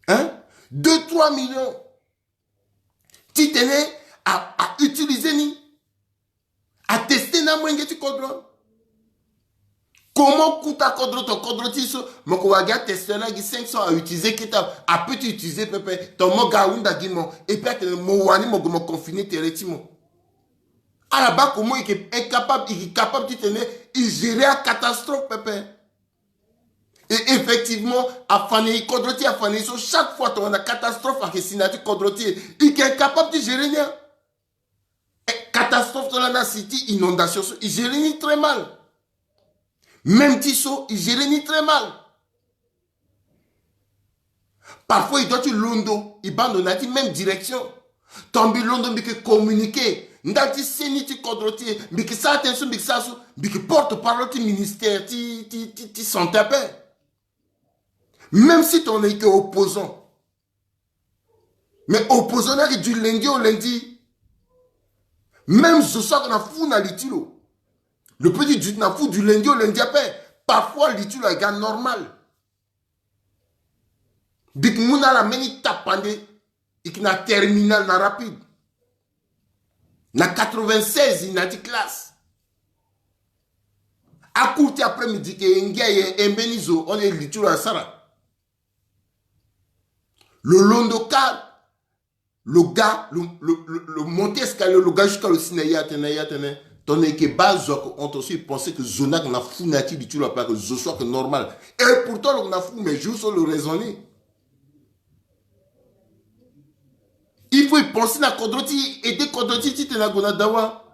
Hein? Deux, trois millions. Titene a, a utiliser ni. Ateste na amolenge ti kodro. Comment kuta kodro, ton kodro ti so, mo ko wara gi atesteur na gi cinq cents à utiliser keta, ape ti utiliser pepe, ton mo ga ahunda gi mo, et puis atene mo wani mo gue mo confiner tere ti mo. Ala baa comment il est incapable, il est capable ti tene il gérer acatastrophe pepe. Et effectivement, afandeli kodro ti e, afandeli so, chaque fois tongana catastrophe ayeke si na ya ti kodro ti e, il est incapable ti gérer ni. Eh, catastrophe so lani asi ti inondation so, il gérer ni très mal. Même ti so, il gérer ni très mal. Parfois il doit ti londo, il baa ndo na ya ti même direction. Ton mbi londo, mbi yeke communiquer, nda ti seni ti kodro ti e, mbi yeke sara tënë so, mbi yeke sara so, mbi yeke porte parole ti ministère ti, ti, ti, ti santé ape. Même si tongana i yeke opposant. Mais opposant ni ayeke du lundi au lundi. Même zo so ayeke na fou na li ti lo, lo peut ti duti na fou du lundi au lundi ape. Parfois li ti lo ayeke ga normal. Mbi yeke mu na ala mbeni tapande, i yeke na terminale na rapide. Na quatre-vingt-seize i na ya ti classe. Acours ti après-midi ke e ngia e, e mbeni zo, on est li ti lo asara. Lo londo ka, lo ga, lo, lo, lo, lo monter escalier, lo ga jusqu'à lo si na ye atene, na ye atene. Tongana e yeke baa zo ayeke honte so, e pensé que zo ni ayeke na fou na ya ti li ti lo ape, ayeke zo so ayeke normal. Et pourtant lo yeke na fou, mais jour so lo raisonner. Il faut e penser na kodro ti e, aider kodro ti e titene ague na dawa.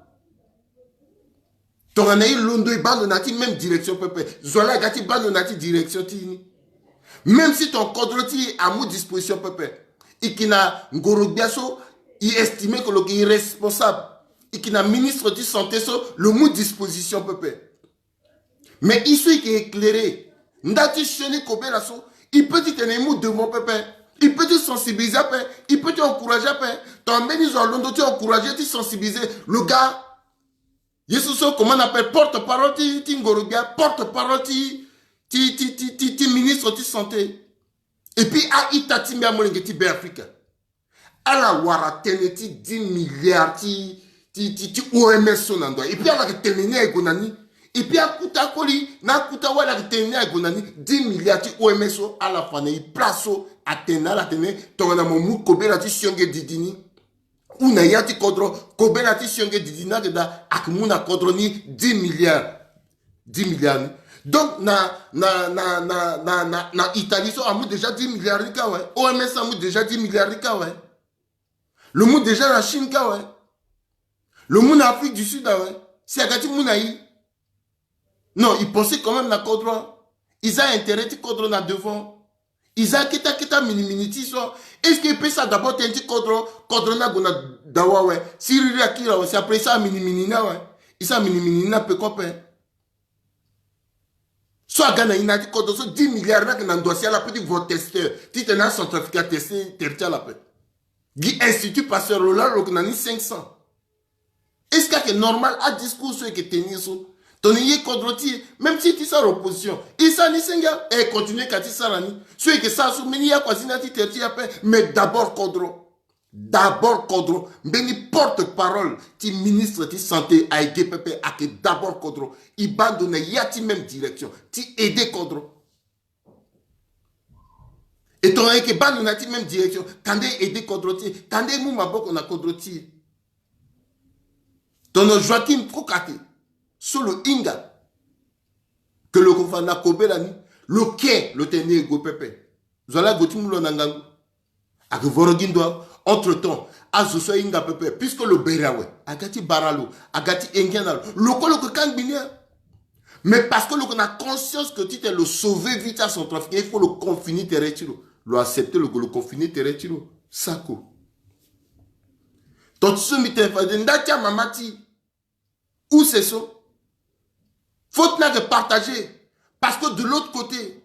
Tongana e londo, e baa ndo na ya ti même direction pepe. Zo laa aga ti baa ndo na ya ti direction ti e ni. Même si ton kodro ti e amu disposition pepe, e yeke na ngoro-gbia so e estimer que lo yeke irresponsable, e yeke na ministre ti santé so lo mu disposition pepe. Mais e so e yeke éclairer, nda ti sioni kobela so, e peut titene e mu devant pepe, e peut ti sensibiliser ape, e peut ti encourager ape. Tongana mbeni zo alondo ti encourager, ti sensibiliser, lo ga ye so so, comment on appelle, porte-parole ti, ti ngoro-gbia, porte-parole ti, ti, ti, ti, ti, ti ministre ti santé. Et puis a-ita ti mbi amolenge ti Beafrika, ala wara tënë ti dix milliards ti, ti, ti, ti O M S so na ndo aye. Et puis ala yeke tene ni aye gue na ni. Et puis akuta akoli na akuta wali, ala yeke tene ni aye gue na ni. Dix milliards ti O M S so, ala fa na e place so, atene na ala atene, tongana mo mu kobela ti sionge didi ni, ou na ya ti kodro, kobela ti sionge didi ni ayeke daa, ayeke mu na kodro ni dix milliards. Dix milliards ni. Donc na, na, na, na, na, na, na Italie so amu déjà dix milliards ni kâ awe. O M S amu déjà dix milliards ni kâ awe. Lo mu déjà na Chine kâ awe. Lo mu na Afrique du Sud awe. Si aga ti mu na e. Non, e pensé quand même na kodro. E za intérêt ti kodro na devant. E za keta keta mini mini ti e so. Est-ce que e peut sara d'abord tënë ti kodro, kodro ni ague na dawa awe? Si riri akiri awe, si après e sara mini mini ni awe. E sara mini mini ni na peko ape. So aga na e na ya ti kodro so, dix milliards ni ayeke na ndo asi, ala peut ti vo testeur titene aCentrafricain ateste tere ti ala ape. Gi Institut Pasteur lo laa lo yeke na ni cinq cents. Est-ce que ayeke normal adiscours so e yeke tenir so? Tongana e ye kodro ti e, même si e ti sara opposition, e sara ni senge, e continuer ka ti sara ni. So e yeke sara so, mbeni ye oko azi na ya ti tere ti e ape. Mais d'abord kodro. D'abord kodro. Mbeni porte-parole ti ministre ti santé ayeke ge pepe, ayeke d'abord kodro. E baa ndo na ya ti même direction ti aider kodro. E tongana e yeke baa ndo na ya ti même direction, kande e aider kodro ti e, kande e mu maboko na kodro ti e. Tongana Joachim Kokate so lo hinga ke lo yeke fa na kobela ni, lo ke, lo tene ni e gue pepe. Zo laa ague ti mu lo na ngangu. Ayeke voro gi ndo. Entre temps, azo so ahinga pepe, puisque lo bere awe, aga ti bara lo, aga ti engia na lo. Lo kue lo yeke kangbi ni, hein. Mais parce que lo yeke na conscience que titene lo sauver vie ti aCentrafricain, il faut lo confiner tere ti lo. Lo accepter, lo gue lo confiner tere ti lo. Sako. Ton ti so mbi tene fade, nda ti amama ti e. Use so. Faute ni ayeke partagé. Parce que de l'autre côté,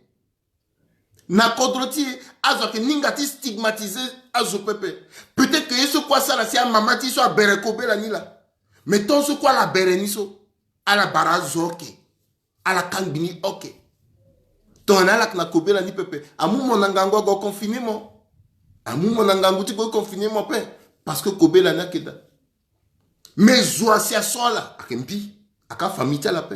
na kodro ti e, azo ayeke hinga ti stigmatiser azo pepe. Peut-être que ye so kue asara si amama ti e so abere kobela ni laa. Mais tant so kue ala bere ni so, ala bara azo oke. Ala kangbi ni oke. Tongana ala yeke na kobela ni pepe, amu mo na ngangu ague aconfiner mo. Amu mo na ngangu ti gue confiner mo ape. Parce que kobela ni ayeke daa. Mais zo asi aso ala, ayeke mbi, ayeke afamille ti ala ape.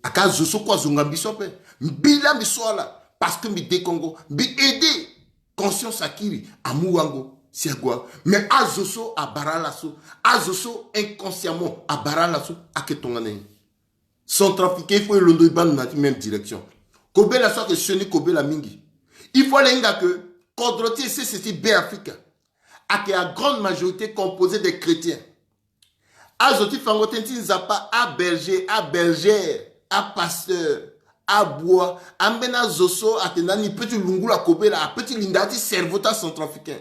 Aka azo so kue azonga mbi so ape. Mbi la mbi so ala. Parce que mbi dekongo. Mbi aide. Conscience akiri. Amu wango. Si ague. Mais azo so abara ala so. Azo so inconsciemment abara ala so. Ake tongana ye. Centrafricain, il faut e londo e baa ndo na ya ti même direction. Kobela so ake sioni kobela mingi. Il faut ala hinga que kodro ti e sese ti Be Afrika ake a grande majorité composée des chrétiens. Azo ti fango tënë ti Nzapa, aberger, abergère, apasteur, abua, ambeni azo so atene na ni peut ti lungula kobela, apeut ti linda ti cerveau ti acentrafricain.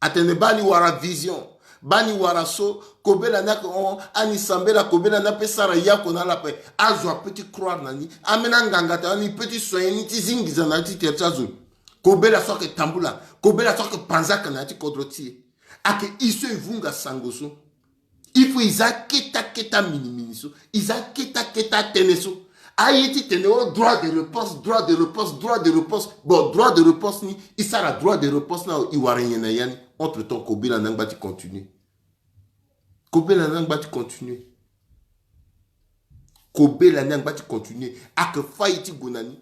Atene baa ni wara vision, baa ni wara so, kobela ni ake hon, ani sambela kobela ni ape sara ye oko na ala ape. Azo apeut ti croire na ni. Ambeni anganga atene ni peut ti soigner ni ti zi nginza na ya ti tere ti azo. Kobela so ake tambula, kobela so ake panzaka na ya ti kodro ti e. Ake e so e vunga sango so. Il faut e za keta keta minimini so. E za keta keta tënë so. Aye ti tene o droit de réponse, droit de réponse, droit de réponse. Bon, droit de réponse ni, e sara droit de réponse ni, e wara nyen na ya ni? Entre temps, kobela ni angba ti continuer. Kobela ni angba ti continuer. Kobela ni angba ti continuer. Ake fâ e ti gue na ni.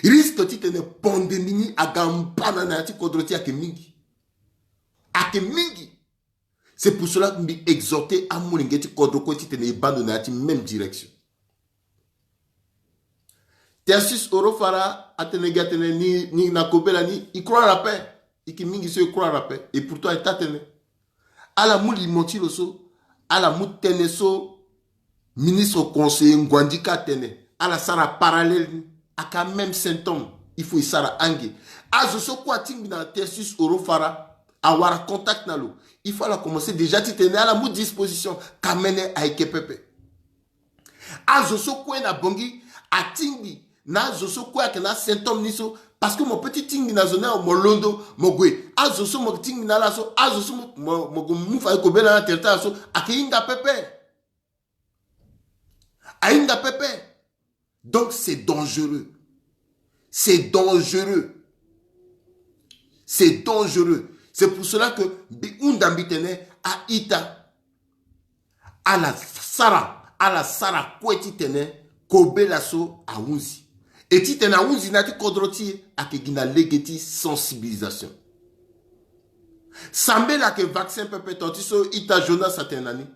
Risque ti tene pandémie ni aga mbana na ya ti kodro ti e ake mingi. Ake mingi. C'est pour cela que mbi exhorter amolenge ti kodro kue ti tene e baa ndo na ya ti même direction. Tertius Orofara atene gi atene ni, ni na kobela ni, e croire ape. E yeke mingi so e croire ape. Et pourtant e taa tënë. Ala mu limo ti lo so, ala mu tënë so ministre conseiller Nguandika atene, ala sara parallèle ni. Aka même symptôme, il faut e sara ange. Azo so kue atingbi na Tertius Orofara, awara contact na lo. Il faut ala commencer déjà ti tene ala mu disposition. Kamene ayeke pepe. Azo so kue na Bangui atingbi na azo so kue ayeke na asymptôme ni so. Parce que mo peut ti tingbi na zo ni awe, mo londo, mo gue. Azo so mo tingbi na ala so, azo so mo, mo, mo gue mu fade kobela na tere ti ala so, ayeke hinga pepe. Ahinga pepe. Donc c'est dangereux. C'est dangereux. C'est dangereux. C'est pour cela que mbi hunda mbi tene a-ita, ala sara, ala sara kue ti tene kobela so ahunzi. E ti tene ahunzi na ya ti kodro ti e, ayeke gi na lege ti sensibilisation. Sambela ayeke vaccin pepe, ton ti so ita Jonas atene na ni.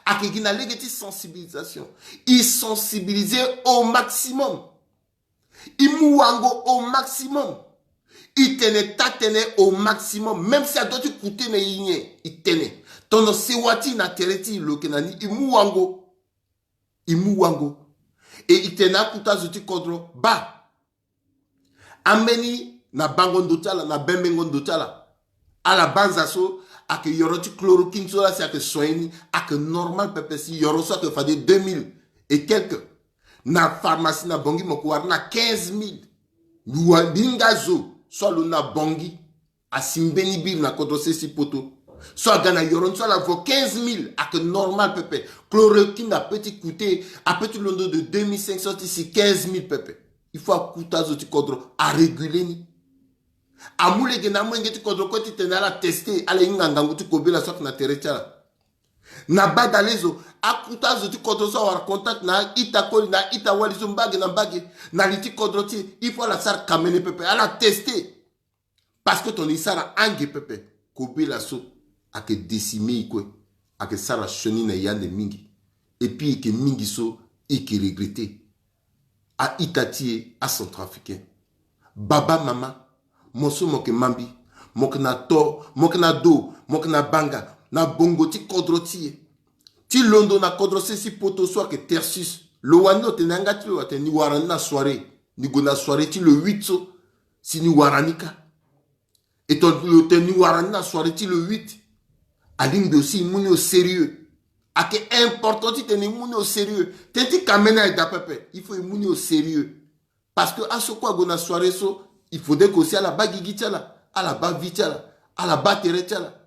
Ayeke gi na lege ti sensibilisation. E sensibiliser au maximum. E mu wango au maximum. E tene taa tënë au maximum. Même si adoit ti coûter na e nyen, e tene. Tongana sewa ti e na tere ti e lo yeke na ni, e mu wango. E mu wango. E, e tene na akuta zo ti kodro, baa. Ambeni na bango ndo ti ala, na bembengo ndo ti ala. Ala banza so, ayeke yoro ti chloroquine so laa si ayeke soigner ni, ayeke normal pepe si yoro so ayeke fade deux mille et quelques. Na pharmacie na Bangui mo yeke wara ni na quinze mille. Mbi wa, mbi hinga zo so alondo na Bangui. Asi mbeni biri na kodro sese ti poto. So aga na yoro ni so ala vo quinze mille, ayeke normal pepe. Chloroquine apeut ti coûter, apeut ti londo de deux mille cinq cents ti si quinze mille pepe. Il faut akuta azo ti kodro aréguler ni. Amu lege na amolenge ti kodro kue ti tene ala tester, ala hinga ngangu ti kobela so ayeke na tere ti ala. Na badalezo, akuta azo ti kodro so awara contact na a-ita koli, na a-ita wali so mbage na mbage, na li ti kodro ti e, il faut ala sara kamene pepe, ala tester. Parce que tongana e sara ange pepe, kobela so ayeke décimer e kue, ayeke sara sioni na e ande mingi. Et puis e yeke mingi so e yeke regretter. A-ita ti e acentrafricain. Baba, mama, mo so mo yeke ma mbi, mo yeke na to, mo yeke na do, mo yeke na banga, na bongo ti kodro ti e. Ti londo na kodro sese ti poto so ayeke Tertius. Lo wani lo tene yanga ti lo atene ni wara ni na soirée. Ni gue na soirée ti le huit so. Si ni wara ni kâ. E tongana lo tene ni wara ni na soirée ti le huit, alingbi aussi e mu ni au sérieux. Ayeke important ti tene e mu ni au sérieux. Tënë ti kamene aye daa pepe. Il faut e mu ni au sérieux. Parce que aso kue ague na soirée so, il faudrait que aussi ala baa gigi ti ala, ala baa vie ti ala, ala baa tere ti ala.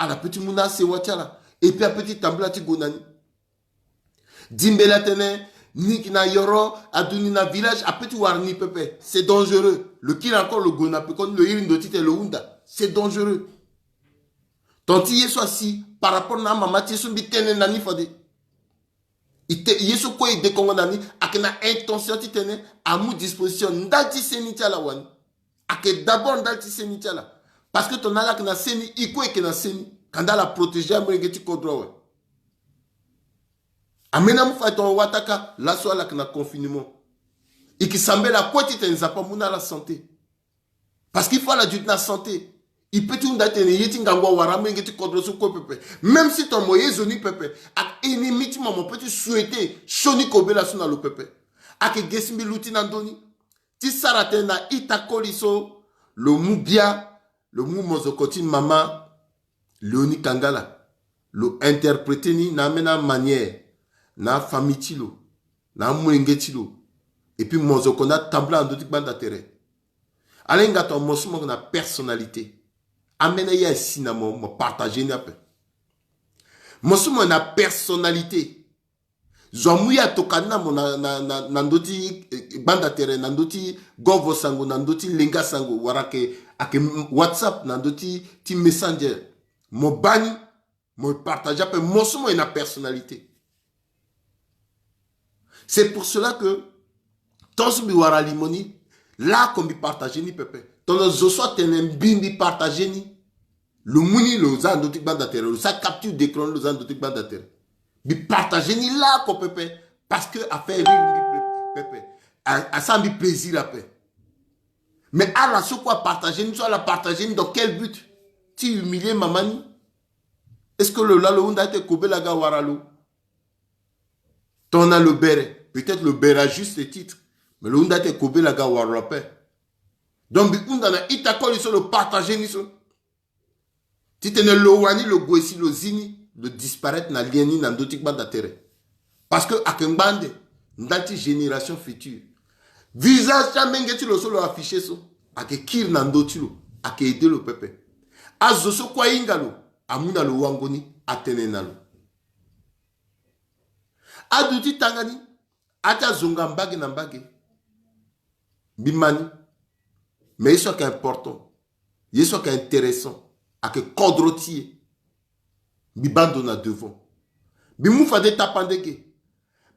Ala peut ti mu na asewa ti ala. Et puis apeut ti tambula ti gue na ni. Dimbela atene ni yeke na yoro, aduti na village, apeut ti wara ni pepe. C'est dangereux. Lo kiri encore lo gue na pekoni, lo iri ndo ti tene lo hunda. C'est dangereux. Ton ti ye so asi par rapport na amama ti ye so mbi tene na ni fade. Ite ye so kue e dekongo na ni, ayeke na intention titene amu disposition ndali ti seni ti ala wani. Ayeke d'abord ndali ti seni ti ala. Parce que tongana ala yeke na seni, e kue e yeke na seni. Kanda ala protéger amolenge ti kodro awe. Ambeni amu fade tongana wataka laso ala yeke na confinement. E ke sambela kue titene Nzapa amu na ala santé. Parce qu'il faut ala duti na santé. E peut ti hunda titene ye ti ngangu awara amolenge ti kodro so kue pepe. Même si tongana mo ye zo ni pepe, ayeke ennemi ti mo, mo peut ti souhaiter sioni kobela so na lo pepe. Ayeke ge si mbi luti na ndö ni ti sara tënë na ita koli so lo mu bia, lo mu mozoko ti mama Léonie Kangala, lo interpréter ni na ambeni amanière, na afamille ti lo, na amolenge ti lo. Et puis mozoko ni atambula na ndö ti gbanda tere. Ala hinga tongana mo so mo yeke na personnalité. Ambeni aye asi na mo, mo partager ni ape. Mo so mo yeke na personnalité. Zo amu ye atoka ni na mo na, na, na, na ndö ti, eh, gbanda tere, na ndö ti govo sango, na ndö ti lenga sango, wala ayeke, ayeke WhatsApp, na ndö ti, ti Messenger. Mo baa ni, mo partager ape, mo so mo yeke na personnalité. C'est pour cela que tant so mbi wara limo ni, laoko mbi partager ni pepe. Tongana zo so atene mbi, mbi partager ni, lo mu ni, lo za na ndö ti gbanda tere, lo sara capture d'écran, lo za na ndö ti gbanda tere. Mbi partager ni laoko pepe, parce que affaire rire mbi pe-, pepe. A, asara mbi plaisir ape. Mais ala so kue apartager ni so, ala partager ni dans quel but? Ti humilier mama ni? Est-ce que lo laa lo hunda ti kobela ga wara lo? Tongana lo bere, peut-être lo bere à juste titre, mais lo hunda ti kobela ga wara lo ape. Donc mbi hunda na ita koli so lo partager ni so, titene lo wani lo gue si lo zi ni, lo disparaître na lien ni na ndö ti gbanda tere. Parce que ayeke ngba ande ndali ti génération future. Visage ti amenge ti lo so lo afficher so, ayeke kiri na ndö ti lo, ayeke aider lo pepe. Azo so kue ahinga lo, amu na lo wango ni, atene na lo. Aduti tanga ni, ati azonga mbage na mbage. Mbi ma ni. Mais ye so ayeke important, ye so ayeke intéressant, ayeke kodro ti e. Mbi baa ndo na devant. Mbi mu fade tapande ge.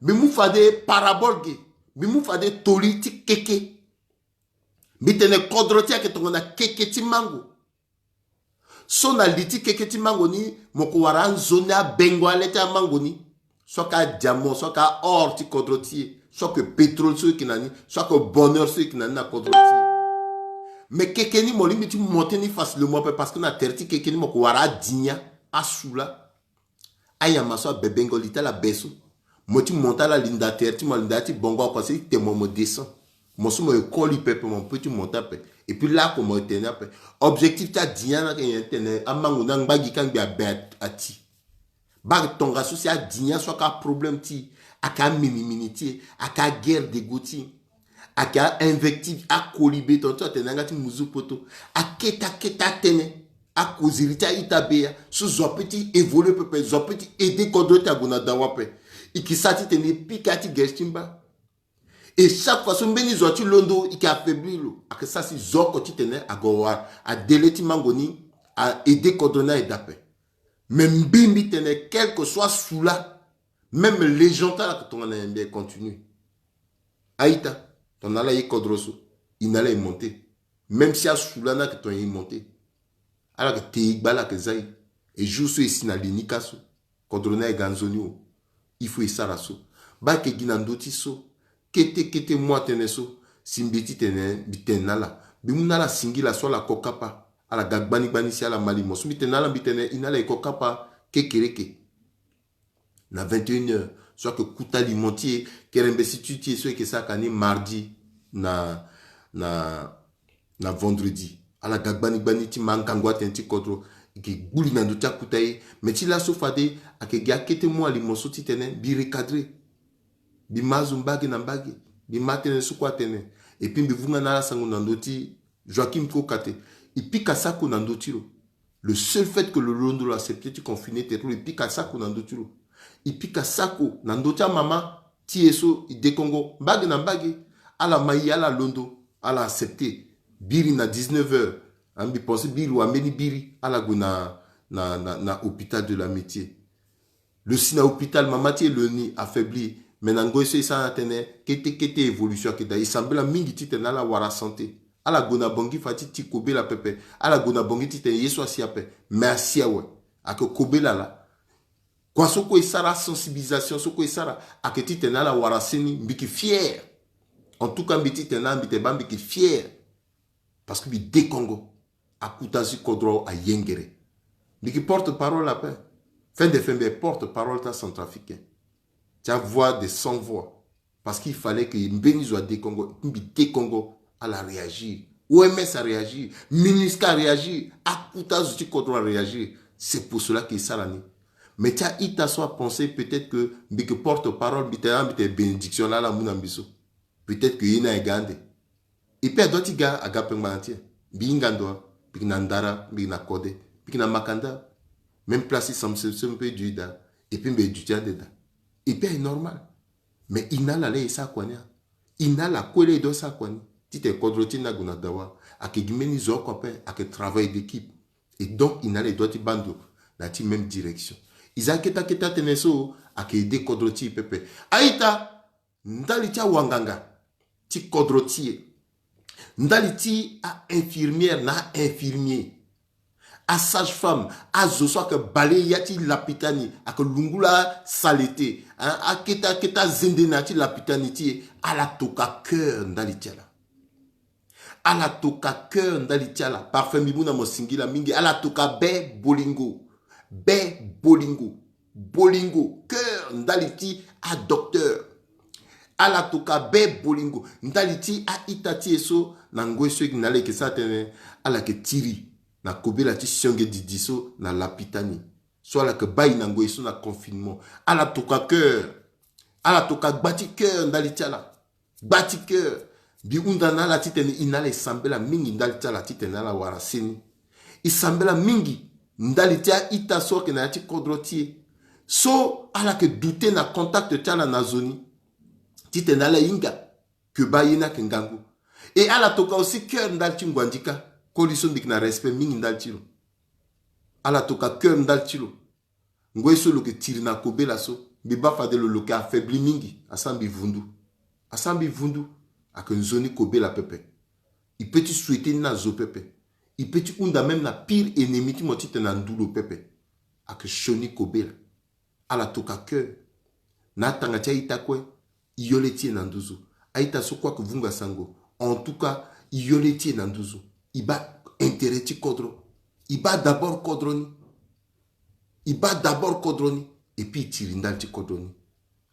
Mbi mu fade parabole ge. Mbi mu fade toli ti keke. Mbi tene kodro ti e ayeke tongana keke ti mango. So na li ti keke ti mango ni, mo ko wara anzoni abengo ale ti amango ni. So ayeke adiamant, so ayeke aor ti kodro ti e, so ayeke pétrole so e yeke na ni, so ayeke bonheur so e yeke na ni na kodro ti e. Mais keke ni mo lingbi ti monter ni facilement ape, parce que na tere ti keke ni mo ko wara adinia, asula. Anyama so abebengo li ti ala be so. Mo ti monter ala linda tere ti mo, alinda ti bongo oko si te mo, mo descend. Mo so mo ye koli pepe, mo peut ti monter ape. Et puis laoko mo ye tene ape. Objectif ti adinia ni ayeke nyen? Tene amango ni angba gi kangbi abe a, ati. Baa tongaso si adinia so ayeke aproblème ti e, ayeke aminimini ti e, ayeke aguerre d'ego ti e. Ayeke a-invective, akoli be, tongaso atene yanga ti muzu poto. Akete, akete atënë, akoziri ti a-ita beya so zo apeut ti évoluer pepe, zo apeut ti aider kodro ti ague na dawa ape. E ke sara titene e pika ti gere ti mba. Et chaque fois so mbeni zo ati londo, e ke affaiblir lo. Ayeke sara si zo oko titene ague awara adele ti mango ni, a-aider kodro ni aye daa ape. Mais mbi, mbi tene, quel que soit sula, même légion ti ala ayeke tongana nyen, mbi aye continuer. A-ita, tongana ala ye kodro so, e na ala e monter. Même si asula ni ayeke tongana e monter, ala yeke te e gba, ala yeke za e. Et jour so e si na li ni ka so, kodro ni aye ga nzoni o. Il faut e sara so. Baa ayeke gi na ndö ti so. Kete kete mu atënë so, si mbi titene mbi tene na ala. Mbi mu na ala singila so ala ko kapa. Ala ga gbani gbani si ala ma limo so. Mbi tene na ala, mbi tene e na ala e ko kapa kekereke. Na vingt et une heures so ayeke kuta limo ti e, kerembesi ti e so e yeke sara ka ni mardi na, na, na vendredi. Ala ga gbani gbani ti ma angangu atënë ti kodro. E yeke gbu li na ndö ti akuta ye. Me ti laso fade, ayeke gi akete mu alimo so titene mbi recadrer. Mbi ma azo mbage na mbage. Mbi ma atënë so kue atene. Et puis mbi vunga na ala sango na ndö ti Joachim Kokate. E pika sako na ndö ti lo. Le seul fait que lo londo lo accepter ti confiner tere ti lo, e pika sako na ndö ti lo. E pika sako na ndö ti amama ti e so e dekongo mbage na mbage. Ala ma e, ala londo, ala accepter. Biri na dix-neuf heures. Ah, mbi pense biri wambeni biri, ala gue na, na, na, na hôpital de l'amitié. Lo si na hôpital, mama ti e lo ni affaibli. Mais na ngoi so e sara na tënë, kete kete évolution ayeke daa. E sambela mingi titene ala wara santé. Ala gue na Bangui fade ti ti kobela pepe. Ala gue na Bangui titene ye so asi ape. Mais asi awe. Ayeke kobela laa. Kua so kue e sara, sensibilisation so kue e sara, ayeke titene ala wara seni. Mbi yeke fier. En tout cas, mbi titene ala, mbi tene baa mbi yeke fier. Parce que mbi dekongo. Akuta zo ti kodro ayengere. Mbi yeke porte-parole ape. Fin de fin, mbi porte-parole ti acentrafricain. Ti avoix des sans voix. Parce qu'il fallait que mbeni zo adekongo, mbi dekongo, ala réagir. O M S aréagir, MINUSCA aréagir, akuta zo ti kodro aréagir. C'est pour cela que e sara ni. Mais ti a-ita so apenser peut-être que mbi yeke porte-parole, mbi tene, ah, mbi tene bénédiction laa ala mu na mbi so. Peut-être que ye ni aye ga ande. Et puis adoit ti ga, aga pengba na ti e. Mbi hinga ndo, mbi yeke na Ndara, mbi yeke na Kode, mbi yeke na Makanda. Même place ti Samson so mpe du daa. Et puis mbi ye du ti ande daa. Et puis aye normal. Mais e na ala laa e sara kua ni a? E na ala kue laa e doit sara kua ni? Titene kodro ti e ni ague na dawa. Ayeke gi mbeni zo oko ape, ayeke travail d'équipe. Et donc e na ala e doit ti baa ndo na ya ti même direction. E za keta keta tënë so ayeke aider kodro ti e pepe. A-ita, ndali ti awanganga ti kodro ti e, ndali ti a-infirmière na a-infirmier, a-sage-femme, azo so ayeke bale ya ti lapita ni, ayeke lungula saleté, hein, akete akete azende na ya ti lapita ni ti e, ala toka cœur ndali ti ala. Ala toka cœur ndali ti ala. Parfum mbi mu na mo singila mingi. Ala toka be bolingo. Be bolingo. Bolingo. Cœur ndali ti adocteur. Ala toka be bolingo ndali ti a-ita ti e so na ngoi so e na ala e yeke sara tënë, ala yeke tiri na kobela ti sionge didi so na lapita ni. So ala yeke baa e na ngoi so na confinement. Ala toka cœur. Ala toka gba ti cœur ndali ti ala. Gba ti cœur. Mbi hunda na ala titene e na ala e sambela mingi ndali ti ala titene ala wara seni. E sambela mingi ndali ti a-ita so ayeke na ya ti kodro ti e. So ala yeke douter na contact ti ala na zo ni. Titene ala hinga que baa ye ni ayeke ngangu. Et ala toka aussi cœur ndali ti Nguandika. Koli so mbi yeke na respect mingi ndali ti lo. Ala toka cœur ndali ti lo. Ngoi so lo yeke tiri na kobela so, mbi baa fade lo, lo yeke affaibli mingi. Asara mbi vundu. Asara mbi vundu. Ayeke nzoni kobela pepe. E peut ti souhaiter ni na zo pepe. E peut ti hunda même na pire ennemi ti mo titene andu lo pepe. Ayeke sioni kobela. Ala toka cœur. Na atanga ti a-ita kue, e yo le ti e na nduzu. A-ita so kue ayeke vunga sango. En tout cas, e yo le ti e na nduzu. E baa intérêt ti kodro. E baa d'abord kodro ni. E baa d'abord kodro ni. Et puis e tiri ndali ti kodro ni.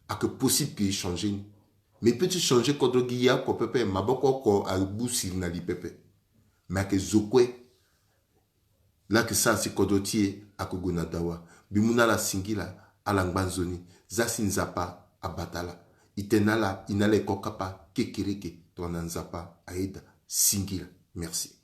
Ayeke possible que e changer ni. Mais e peut ti changer kodro gi ye oko pepe, maboko oko agbu siri na li pepe. Mais ayeke zo kue. Laa ayeke sara si kodro ti e ayeke gue na dawa. Mbi mu na ala singila, ala ngba nzoni. Za si Nzapa abata ala. E tene na ala, e na ala e ko kapa kekereke. Tongana Nzapa ayeda. Singila. Merci.